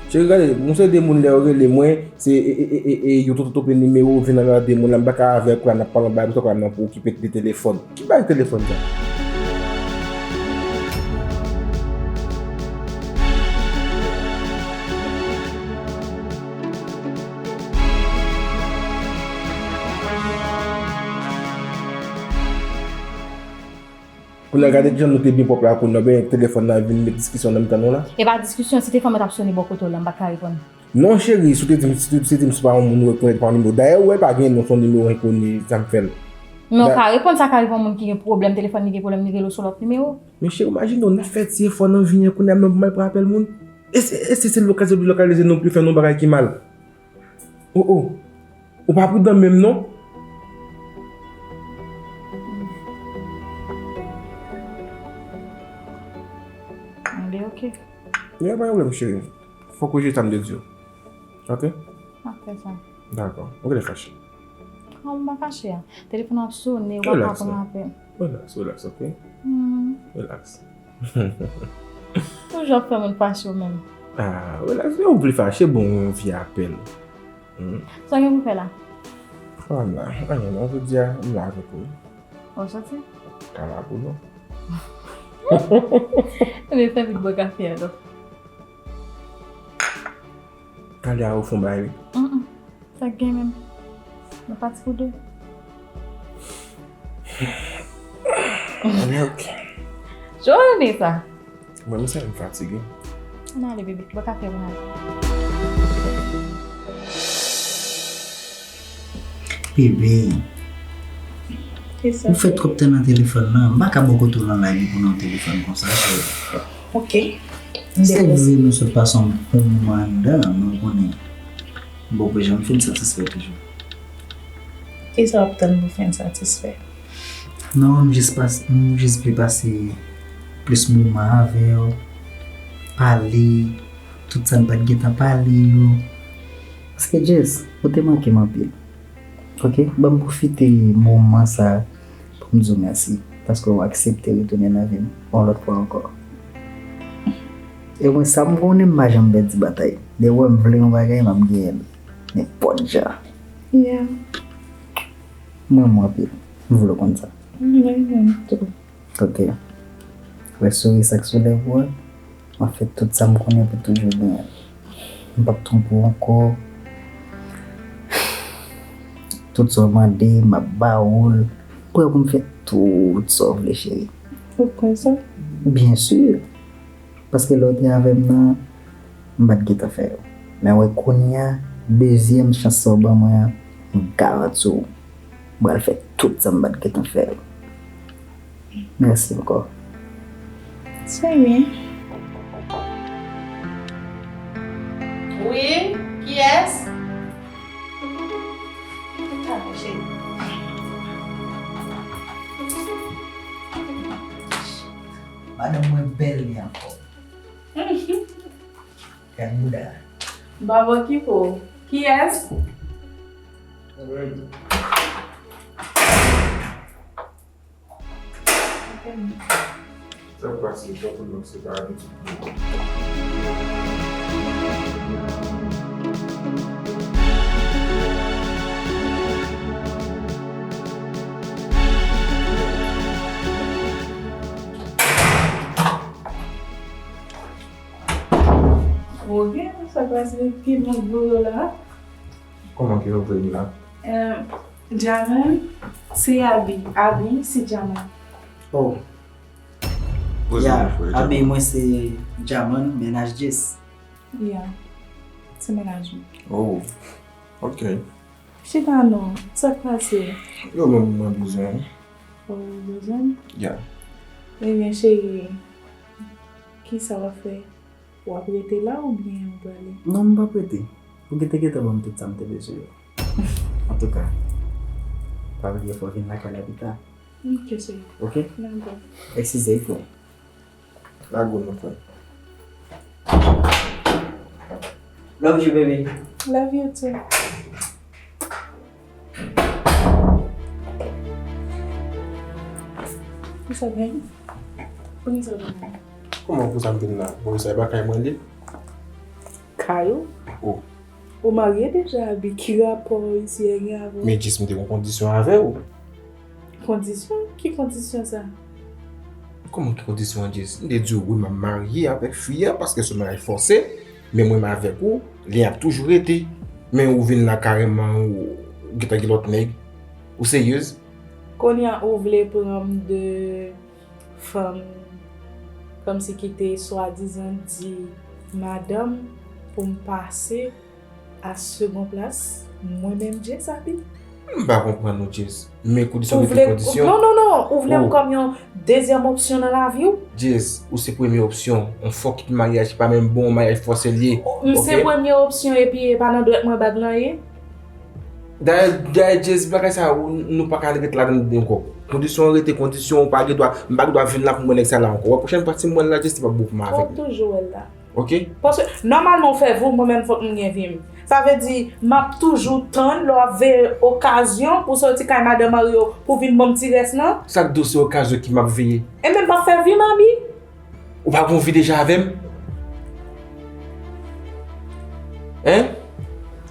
Cheri, gade, m se de moun lè yo rele mwen, se, e, e, yo tou, tou, tou, nimewo, vin nan de moun la, m pa ka avè w, kounye a n ap pale yon bagay, m sot kounye a m nan pou okipe de telefòn. Ki bagay telefòn sa? Kounye a gade kijan nou te byen pwòp la, kounye a ben telefòn nan vin met diskisyon nan mitan nou la. E pa diskisyon, si telefòn mwen t ap sone bò kote w la, m pa t ka reponn. Non, cheri, si w te di m, si w te di m se pa yon moun ou rekonèt pa yon nimewo. Dayè, ou wè pa gen non, se yon nimewo enkoni, sa m fè l. Men w ka reponn, sa ka rive yon moun ki gen pwoblèm, telefòn li gen pwoblèm, li rele w sou lòt nimewo. Men cheri, imajine w, n ap fè ti efò nan vi an, kounye a menm pou m al pran apèl moun. E se, e se, se lokal, se lokalize nou pou fè nou bagay ki mal. Oh, oh. Ou pa pridan menm, non. Anben, ok. Gen pa pwoblèm, cheri. Fòk ou jere sa m te di w. Ok? M ap fè sa. Dakò. Ou genlè fache. Non, m pa fache a. Telefòn ap sone, ou pa ka pran apèl. Relax, relax, ok? Hmm. Relax. Toujou ap fè moun fache ou menm. Ah, relax, lè ou vle fache, bon, yon vye apèl. Hmm. Sa w gen pou fè la? Anyen non, jodi a, m la avèk ou. Ou soti? Ka la pou nou. Ebyen, fè vit bwè kafe a, non. Talè a ou fè yon bagay, wi. Mm, mm. Sa k gen menm? Nou pati pou de. Anben, ok. Jounen sa. Mwen, m santi m fatige. Ann ale, bebe. Bwè kafe pou n ale. Bebe, ou fè twòp tan nan telefòn nan. M pa ka bò kote w nan live pou nan telefòn konsa, cheri. Ok. Se vre, nou sot pase yon bon moman anndan, men w konnen, m poko janm fin satisfè toujou. Kisa w ap tann pou fin satisfè? Non, m jis pas-, m jis vle pase plis moman avè w, pale, tout sa n pa t gentan pale yo. Paske, Jess, ou te manke m anpil. Ok? Ban m pwofite moman sa a pou m di w mèsi, paske w aksepte retounen nan vi m yon lòt fwa ankò. E mwen, sa m konnen, m pa janm pèdi batay. Depi w wè m vle yon bagay, m ap genyen l. Nenpòt jan. Yeah. M renmen w anpil. M vle w konn sa. M renmen w tou. Ok. Wè souri sa k sou lèv ou a, m ap fè tout sa m konnen pou toujou genyen l. M p ap twonpe w ankò. Tout sa w mande, m ap ba ou l. Prè pou m fè tout sa w vle, cheri. Ou kwè sa? Byen si. Paske lè w te avè m nan, m pa t gentan fè yo. Men wè kounye a, dezyèm chans sa w ban mwen an, m garanti w, m pral fè tout sa m pa t gentan fè yo. Mèsi ankò. Se byen. Wi, kiyès? Madanm mwen bèl li ankò. Gad bouda. Babo Kiko. Kiyès? Sa k pase? Jan pou nou se pa abitid pou mwen. Ok, sa k pase? Ki moun gwo yo la? Kòman ki nouvo vin la? Eh, Djaman, se Abi. Abi, se Djaman. Oh. Poze ya, mwen, frè Abi, Djaman. Mwen se Djaman, mennaj Jess. Ya, se mennaj mwen. Oh, ok. Chita non, sa k pase? Yo menm mwen bezwen. Oh, bezwen? Ya. Ebyen, cheri, kisa w ap fè? W ap rete la oubyen w prale? Non, m p ap rete. Ou gentan gentan ban m tout sa m te bezwen yo. Antouka, pa bliye fò w vin lakay la pita. Ok, cheri. Ok? Dakò. Eskize wi, frè. Lage w non, frè. Love you, baby. Love you too. Pou sa gen? Pou ki sa gen? Kòman pou sa m vin la? Bon, sa e pa kay mwen li? Kay ou? Oh. Ou marye deja, Abi, ki rapò isi a gen avè w? Men Jess, m te gen yon kondisyon avè w. Kondisyon? Ki kondisyon sa? Kòman ki kondisyon an, Jess? M te di w wi, m ap marye avèk fi a paske se yon maryaj fòse, men mwen menm avèk ou, lyen ap toujou rete. Men ou vin la kareman, ou, ou gentan gen lòt nèg. Ou seryez? Kounye a ou vle pran m de fanm kòmsi ki te swadizan di madanm pou m pase a segon plas, mwen menm Jess, Abi? M pa konprann ou, Jess. Men kondisyon, ou vle, kondisyon? Non, non, non, ou vle m kòm yon dezyèm opsyon nan lavi w? Jess, ou se premye opsyon. On fucking maryaj ki pa menm bon, maryaj fòse l ye. M se premye opsyon epi e pa nan dwèt mwen bag lan ye? Dayè, dayè, Jess, bagay sa, ou, nou pa ka ret ladan l ankò. Kondisyon an rete kondisyon, ou pa gen dwa, m pa gen dwa vin la pou m wè nèg sa la ankò. Wè, pwochèn fwa si m wè l la, Jess, se pa bon pou mwen avèk li. Ou toujou wè l la. Ok? Paske, nòmalman, ou fè vi w, mwen menm, fòk m gen vi m. Sa vle di, m ap toujou tann lè w ap veye okazyon pou soti kay madanm Mario pou vin ban m ti rès lan. Sa k di w se okazyon ki m ap veye? Enben, m p ap fè vi m, Abi. Ou pa gon vi deja avè m? Hein?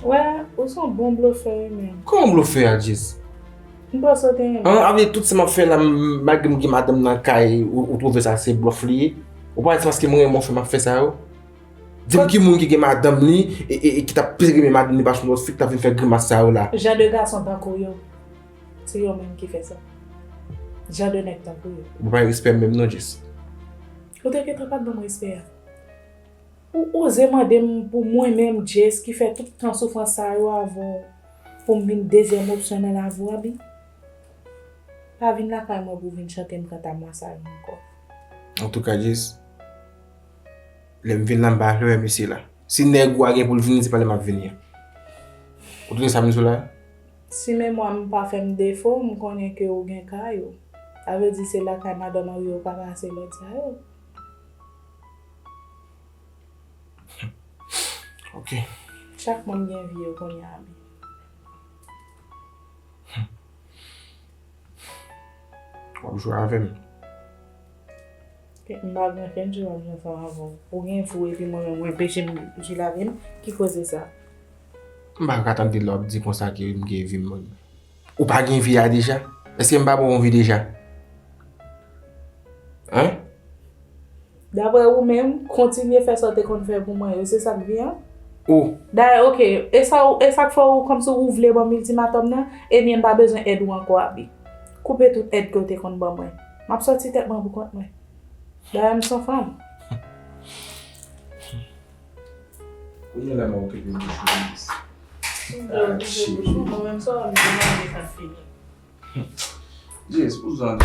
Wè, ou se yon bon blofè wi menm. Kòman blofè a, Jess? M panse w te renmen. An, avè tout sa m ap fè la, m, malgre m gen madanm nan kay, ou, ou twouve sa se blòf li ye? Ou pa wè se paske m renmen w fè m ap fè sa yo? Di m ki moun ki gen madanm li e, e, e ki t ap plis renmen madanm li pase yon lòt fi ki t ap vin fè grimas sa yo la? Jan de gason tankou yo, se yo menm ki fè sa. Jan de nèg tankou yo. Ou pa gen respè menm non, Jess. Ou te gentan pa t ban m respè a. Ou oze mande m pou mwen menm, Jess, ki fè tout tan soufrans sa yo avè w, pou m vin dezyèm opsyon nan lavi w, Abi? Pa vin lakay mwen pou w vin chante m kanta m la sa yo ankò. Antouka, Jess, lè m vin la, m pa vle wè mesye la. Si nèg ou a gen pou l vini, se pa lè m ap vini an. Ou tande sa m di w la? Si memwa m pa fè m defo, m konnen ke ou gen kay ou. Sa vle di se lakay madanm Mario ou ka pase lòt sa yo. Ok. Chak moun gen vi yo kounye a, Abi. W ap jwe avè m. M pa gen okenn jou m ap viv ansanm avè w. Ou gen vi w epi mwen menm, ou enpeche m viv lavi m. Ki koze sa? M pa ka tande lè w ap di konsa ke m gen vi m mwen menm. Ou pa gen vi a deja? Èske m pa ba w yon vi deja? Hein? Daprè ou menm, kontinye fè sa w te konn fè pou mwen yo, se sa k vi an? Oh. Dayè, oke, e sa, e sa k fè w kòmsi ou vle ban m iltimatòm nan? Ebyen, m pa bezwen èd ou ankò, Abi. Koupe tout èd ke w te konn ban mwen. M ap sòti tèt mwen pou kont mwen. Dayè, m se yon fanm. Kounye a la m okipe bouch ou, Liz. Ah, cheri. Mwen menm sa, m te mande sa fini. Jis pou zòn.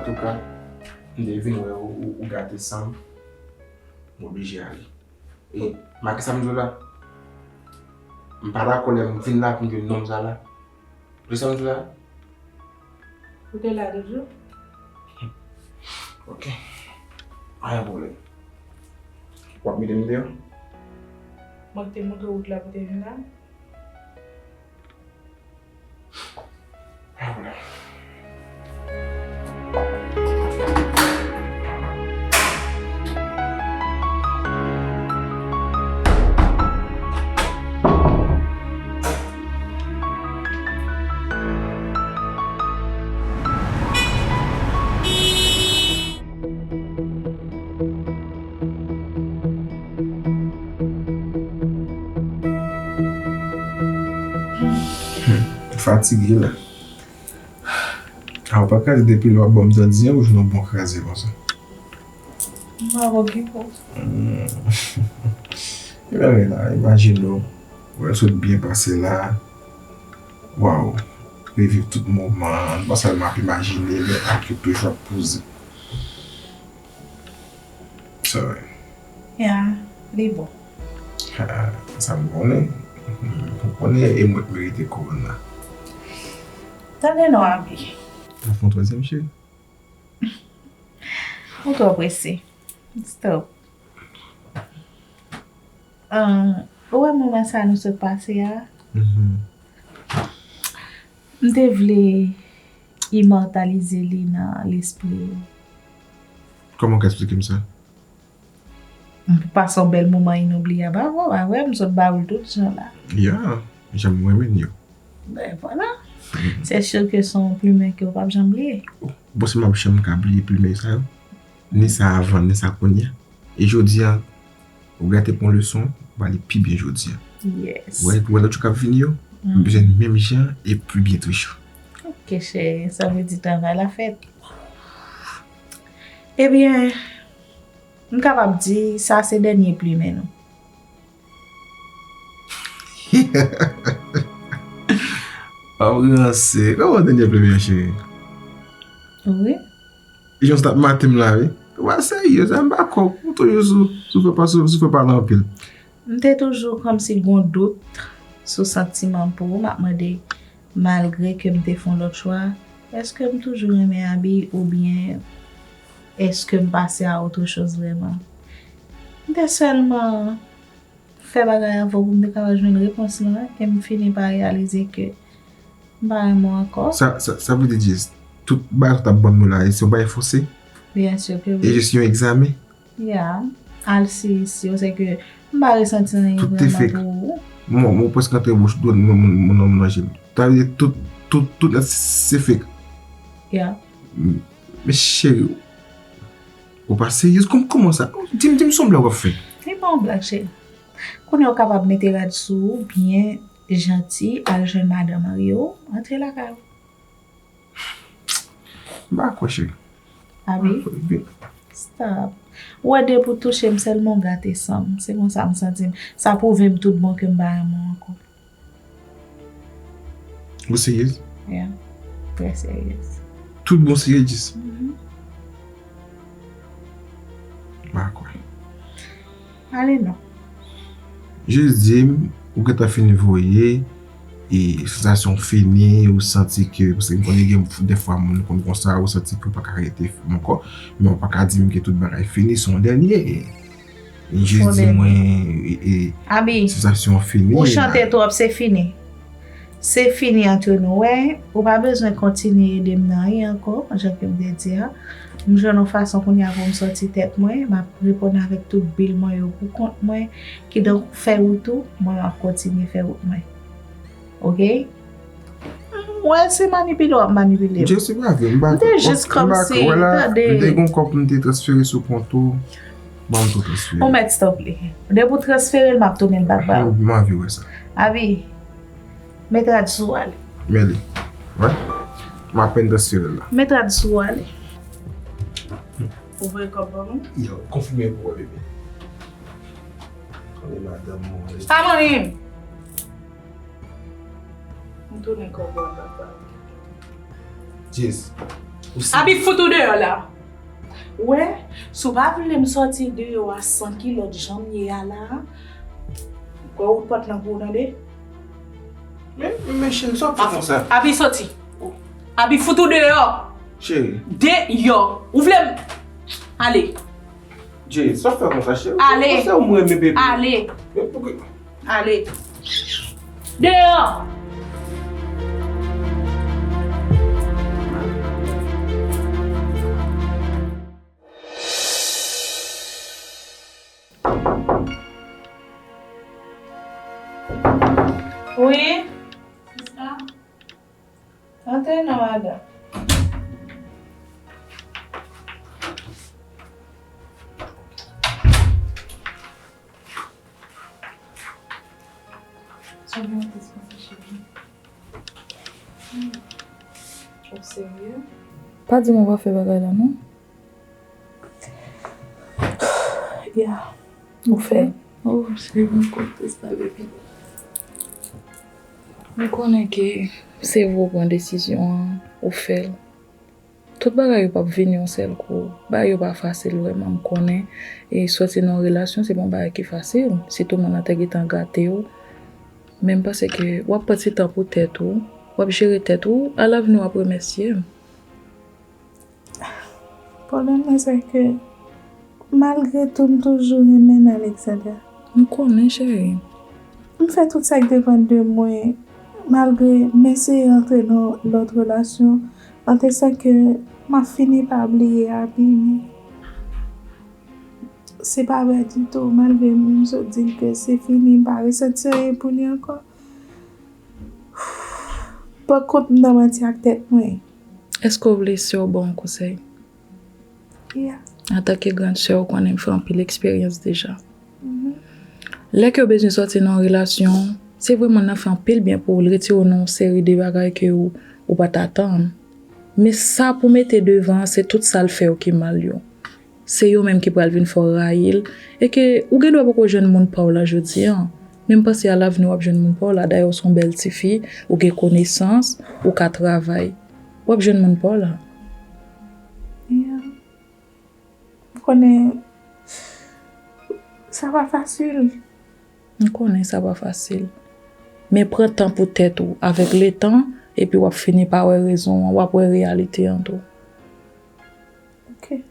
Antouka, m te vin wè ou, ou, ou gate san m, m oblije ale. E, make sa m di w la. M pa dakò lè m vin la pou m jwenn nonm sa la. Ou sa m di w la? Ou te la toujou? Ok. Pa gen pwoblèm. W ap mete m deyò? Mwen ki te montre w wout la pou te vin la? Hmm, fatige la. A, ou pa kraze depi lè w ap ban m dandi an, ou jwenn yon bon kraze konsa. M pa wè ki fòs. Hmm. Ebyen, la, imajine w, wè, sot byen pase la. Waw. Reviv tout moman an. Non sèlman ap imajine, men ak yo toujou ap poze. Sa vre. Ya, li bon. Ha, sa m konnen. Ou konnen e mwen k merite kowòn nan. Tande non, Abi. Ou fè yon twazyèm, cheri? Ou twò prese. Stop. Ah, ou wè moman sa nou sot pase a? Mhm. M te vle imòtalize li nan lespri ou. Kòman w ka eksplike m sa? M pase yon bèl moman inobliyab avè w, pa vre? M sot ba w l tout jan la. Ya, jan m renmen l yo. Ben, vwala. Mhm. Se si ke se yon plimen ke w p ap janm bliye. Ou panse m ap janm ka bliye plimen sa yo? Ni sa avan, ni sa kounye a. E jodi a, ou gate pran leson, ou ale pi byen jodi a. Yes. Ou wè, ou wè lòt jou k ap vini yo, m bezwen menm jan e pi byen toujou. Ok, cheri, sa vle di travay la fèt. Ebyen, m kapab di, sa se dènye plimen nou. W ap ranse. Kòman w te dènye plimen an, cheri? Wi. Jan w t ap mate m la, wi. Ou pa serye, sa m pa kwè w. Ou toujou sou, sou fè pa, sou, sou fè pale anpil. M te toujou kòmsi gon dout sou santiman m pou ou. M ap mande, malgre ke m te fè yon lòt chwa, èske m toujou renmen Abi oubyen èske m pase a autre chose vrèman? M te sèlman fè bagay avè w pou m te kapab jwenn repons lan, e m fini pa reyalize ke m pa renmen w ankò. Sa, sa, sa vle di, Jess, tout bagay ou t ap ban m yo la, e se yon bagay fòse? Byen si ke wi. E jis yon egzamen? Ya. Al si, si, se ke m pa resanti anyen vrèman pou ou. Tout te fake. Mwen, mwen prèske antre bouch dwòl mwen, mwen, mwen nan je m. Sa vle di tout, tout, tout nèt se fake. Ya. M, men cheri, ou pa seryez? Kòm, kòman sa? Di m, di m se yon blag w ap fè. Li pa yon blag, cheri. Kounye a ou kapab mete rad sou ou, byen janti, al jwenn madan marye w, antre lakay ou. M pa kwè, cheri. Abi? M pa kwè, byen. Stop. Ou wè depi w touche m sèlman w gate san m. Se konsa m santi m. Sa pwouve m tout bon ke m pa renmen w ankò. Ou seryez? Yeah. Trè seryez. Tout bon seryez? Mhm. M pa kwè. Ale non. Jis di m, ou gentan fin voye e sansasyon fini, ou santi ke, paske m konnen gen dèfwa moun konn konsa, ou santi ke ou pa ka rete ankò, men ou pa ka di m ke tout bagay fini, se yon dènye, e, e jis di mwen, e, e, sansasyon fini. Ou chante twòp, se fini. Se fini ant nou, wè. Ou pa bezwen kontinye ede m nan anyen ankò, jan ke m te di a. M jwenn yon fason kounye a pou m sòti tèt mwen, m ap reponn avèk tout bil mwen yo pou kont mwen. Kidonk, fè wout ou, mwen m ap kontinye fè wout mwen. Oke? M wè se manipile w ap manipile m. Jesi, pa vre, m pa. M te jis kòmsi, tande. M te gon kòb m te transfere sou kont ou. Ban m tou transfere. Ou mèt stop li. Depi w transfere l, m ap tounen l back ba ou. M anvi wè sa. Abi, met rad sou w ale. Men li. Wè. M apèn transfere l la. Met rad sou w ale. Ou voye kòb ban mwen? Yo, konfime pou wè, bebe. Konnen madanm mwen. A manmi m! M tounen kòb ou an papa. Jess. Abi fout ou deyò la. Ou wè, si w pa vle m sòti deyò a san kilòt jan m ye a la, kwè wout pòt lan pou ou tande. Men, men cheri, sa w ap fè konsa? Abi sòti. Abi fout ou deyò. Cheri. Deyò. Ou vle m. Ale. Jay, sa w fè konsa, cheri? Ale. Ou se ou mwen renmen, baby. Ale. Men pouki? Ale. Deyò. Wi. Sista. Antre non, madanm. Sa gen anplis konsa, cheri. Hmm. Ou serye? Pa di m ou pa fè bagay la, non. Ya, ou fè. Oh, cheri, m kontan sa, baby. M konnen ke se vre ou pran desizyon an, ou fè l. Tout bagay yo p ap vini yon sèl kou. Bagay yo pa fasil vrèman, m konnen. E sòti nan yon relasyon, se pa yon bagay ki fasil. Sitou moun nan te gentan gate w. Men m panse ke w ap pran ti tan pou tèt ou, w ap jere tèt ou, alavni w ap remèsye m. Pwoblèm mwen se ke, malgre tou, m toujou renmen Alexandra. M konnen, cheri. M fè tout sa k depann de mwen, malgre m eseye antre nan lòt relasyon, an te san ke m ap fini pa bliye Abi, men se pa vrè ditou, malgre m sot di l ke se fini, m pa resanti anyen pou li ankò. Pran kont m nan manti ak tèt mwen. Èske w vle sè w ba w yon konsèy? Yeah. Antanke grann sè, ou konnen m fè anpil eksperyans deja. Mhm. Lè ke w bezwen sòti nan yon relasyon, se vre moun nan fè anpil byen pou ou, l retire w nan yon seri de bagay ke ou, ou pa t atann. Men sa pou mete devan an, se tout sa l fè w ki mal yo. Se yo menm ki pral vin fè w rayi l. E ke ou gen dwa poko jwenn moun pa w la jodi a. Men m panse alavni w ap jwenn moun pa w la. Dayè, ou se yon bèl tifi, ou gen konesans, ou ka travay. W ap jwenn moun pa w la. Yeah. M konnen sa pa fasil. M konnen sa pa fasil. Men pran tan pou tèt ou. Avèk letan, epi w ap fini pa wè rezon an, w ap wè reyalite an tou. Ok.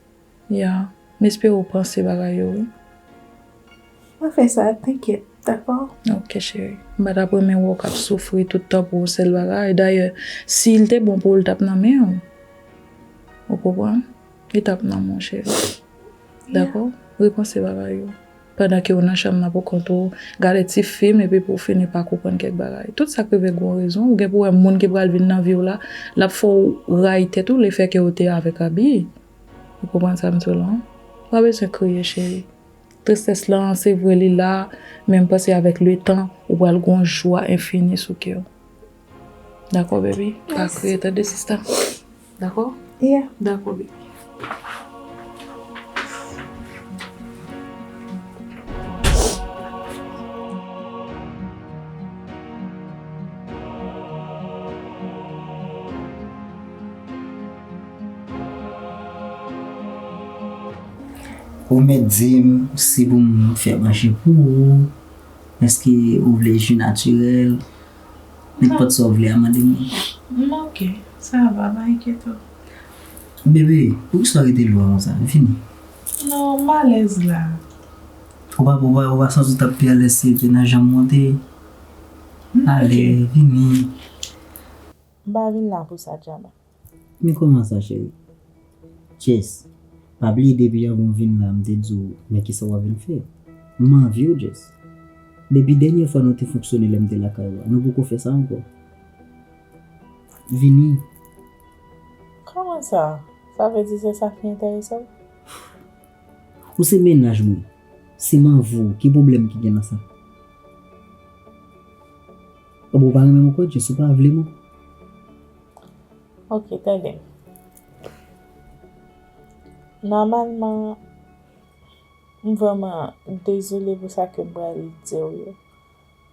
Ya, m espere w panse bagay yo, wi. M ap fè sa, tankyèt, dakò? Ok, cheri. M pa t ap renmen wè w k ap soufri tout tan pou yon sèl bagay. Dayè, si l te bon pou ou, l t ap nan men w. Ou konprann? Li t ap nan men w, cheri. Dakò? Repanse bagay yo. Pandan ke w nan chanm nan pou kont ou, gade ti fim, epi pou w fini pa konprann kèk bagay. Tout sa k rive gen yon rezon. Ou gen pou wè moun ki pral vin nan vi w la, l ap fè w rayi tèt ou, lefètke ou te avèk Abi. Ou konprann sa m di w la? Ou pa bezwen kriye, cheri. Tristès lan, se vre, li la, men m panse avèk letan, ou pral gen yon jwa enfini sou kè w. Dakò, baby? Pa kriye, tande, sista. Dakò? Yeah. Dakò, baby. Ou mèt di m si pou m fè manje pou ou, èske ou vle ji natirèl, Nenpòt sa w vle a, mande m. M oke, sa va, pa enkyete w. Bebe, poukisa w rete lwen konsa? Vini. Non, m alèz la. Ou pa, ou pa, ou pa santi w t ap pi alèz si te nan janm monte? Ale, vini. M pa vin la pou sa, Djana. Men kòman sa, cheri? Jess, pa bliye depi anvan w vin la, m te di w, men kisa w ap vin fè. M anvi w, Jess. Depi dènyè fwa nou te fonksyone lè m te lakay ou a, nou poko fè sa ankò. Vini. Kòman sa? Sa vle di se sa ki enterese w? Ou se mennaj mwen. Si m anvi w, ki pwoblèm ki gen nan sa? Bon, ou pa renmen m ankò, Jess, ou pa vle m ankò? Oke, tande. Nòmalman, m vrèman dezole pou sa ke m pral di w yo.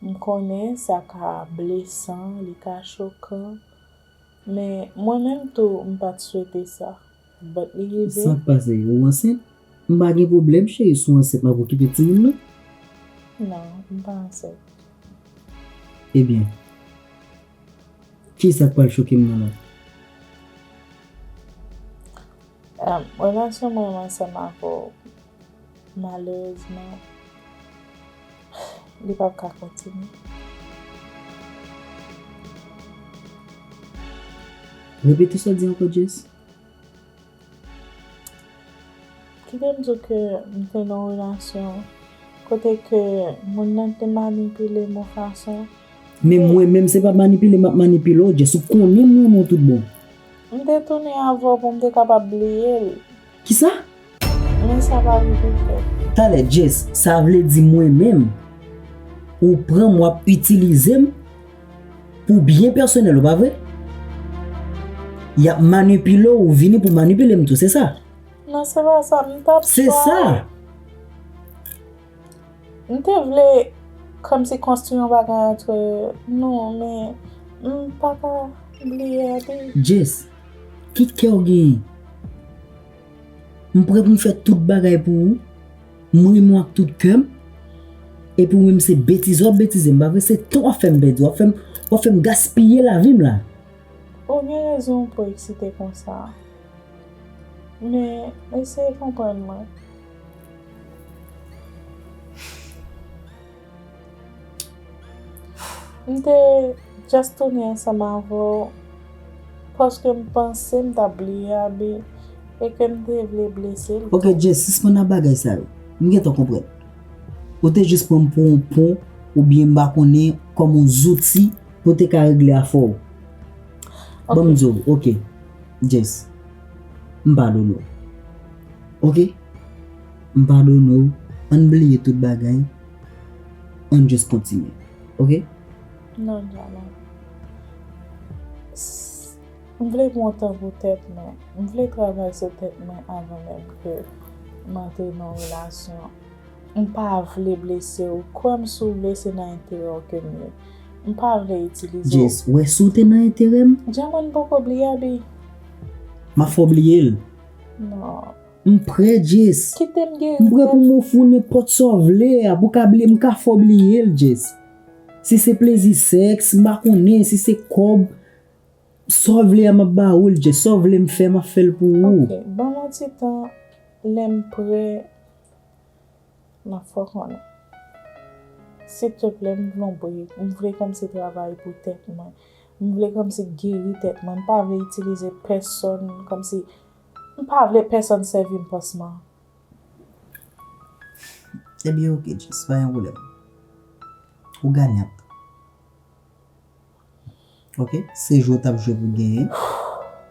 M konnen sa ka blesan, li ka chokan, men mwen menm tou, m pa t swete sa. But li rive. Sa k pase? Ou ansent? M pa gen pwoblèm, cheri, si w ansent, m ap okipe timoun nan. Non, m pa ansent. Ebyen, kisa k pral choke m nan la? Em, relasyon mwen menm ansanm avè w, malerezman, li p ap ka kontinye. Repete sa w di ankò, Jess. Kite m di w ke m te nan yon relasyon kote ke moun nan te manipile m yon fason. Men mwen menm, se pa manipile m ap manipile w, Jess, ou konnen m renmen w tout bon. M te tounen avè w pou m te kapab bliye l. Kisa? Men sa pa rive fèt. Talè, Jess, sa vle di mwen menm, ou pran m, w ap itilize m pou byen pèsonèl ou, pa vre? Y ap manipile w, ou vini pou manipile m tou, se sa? Non, se pa sa, m t ap try. Se sa! M te vle kòmsi konstwi yon bagay antre nou, men m pa ka bliye Abi. Jess, ki kè w genyen? M prè pou m fè tout bagay pou ou. M renmen w ak tout kè m. Epi ou menm se betize w ap betize m, pa vre? Se tan w ap fè m pèdi, w ap fè m, w ap fè m gaspiye lavi m la. Ou gen rezon pou w eksite konsa. Men, eseye konprann mwen. M te just tounen ansanm avè w paske m panse m t ap bliye Abi e ke m te vle blese l tou. Ok, Jess, sispann ak bagay sa yo. M gentan konprann. Ou te jis pran m pou yon pon oubyen m pa konnen kòm yon zouti pou te ka regle afè w. Ban m di w, ok, Jess, m padone w. Ok? M padone w, ann bliye tout bagay, ann jis kontinye. Ok? Non, Jana. S-, m vle pran tan pou tèt mwen. M vle travay sou tèt mwen avan menm ke m antre nan relasyon. M pa vle blese w. Kwè m, si w vle, se nan enterè w ke m ye. M pa vle itilize w. Jess, wè si w te nan enterè m. Djaman poko bliye Abi. M ap fè w bliye l. Non. M prè, Jess. Kite m geri tèt. M prè pou m ofri w nenpòt sa w vle a, pou w ka bliye, m ka fè w bliye l, Jess. Si se plezi sèks, m pa konnen, si se kòb, sa w vle a, m ap ba ou l, Jess. Sa w vle m fè, m ap fè l pou ou. Ok, ban m yon ti tan, lè m prè, m ap fè w konnen. Silteplè, m vle yon brek. M vle kòmsi travay pou tèt mwen. M vle kòmsi geri tèt mwen. M pa vle itilize pèsonn kòmsi, m pa vle pèsonn sèvi m pansman. Ebyen, ok, Jess, pa gen pwoblèm. Ou ganyant. Ok? Se jwe w t ap jwe pou genyen.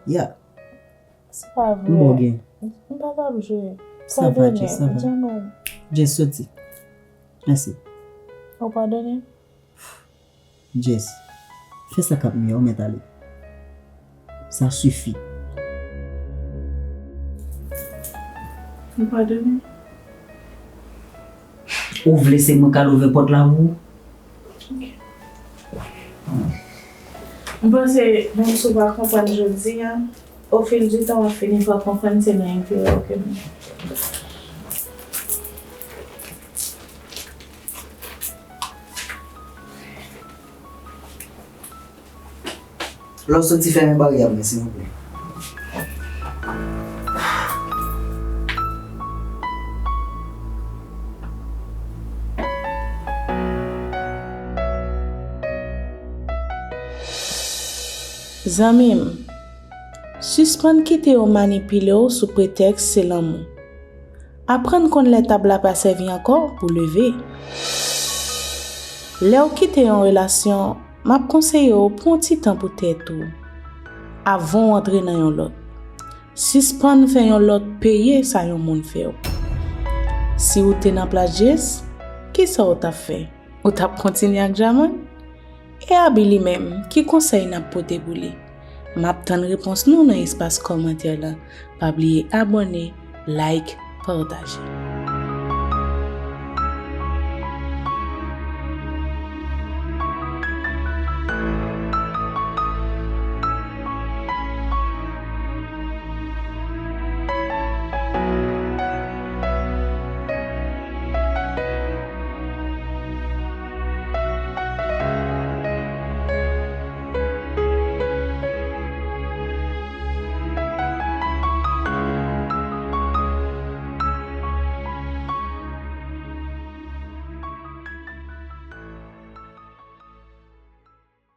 Yeah. Se pa vre. M ba w gen. M pa t ap jwe. Sa va, Jess, sa va. Padone m, Djaman. Jess, soti. Mèsi. Ou padone m? Jess, fè sa k ap mye a, ou mèt ale. Sa sifi. M padone. Ou vle se mwen k al ouvè pòt la pou ou? Ok. M panse, menm si w pa konprann jodi a, au fil du temps, w ap fini pa konprann se nan enterè w ke m ye. Lè w soti, fèmen baryè mwen, silvouplè. Zanmi m, sispann kite yo manipile w sou pretèks se lanmou. Aprann konn lè tab la pa sèvi ankò pou leve. Lè w kite yon relasyon, m ap konseye w pran yon ti tan pou tèt ou avan w antre nan yon lòt. Sispann fè yon lòt peye sa yon moun fè w. Si w te nan plas Jess, kisa w t ap fè? Ou t ap kontinye ak Jamal? E Abi li menm, ki konsèy n ap pote pou li? M ap tann repons nou nan espas kòmantè la. Pa bliye abòne, like, pataje.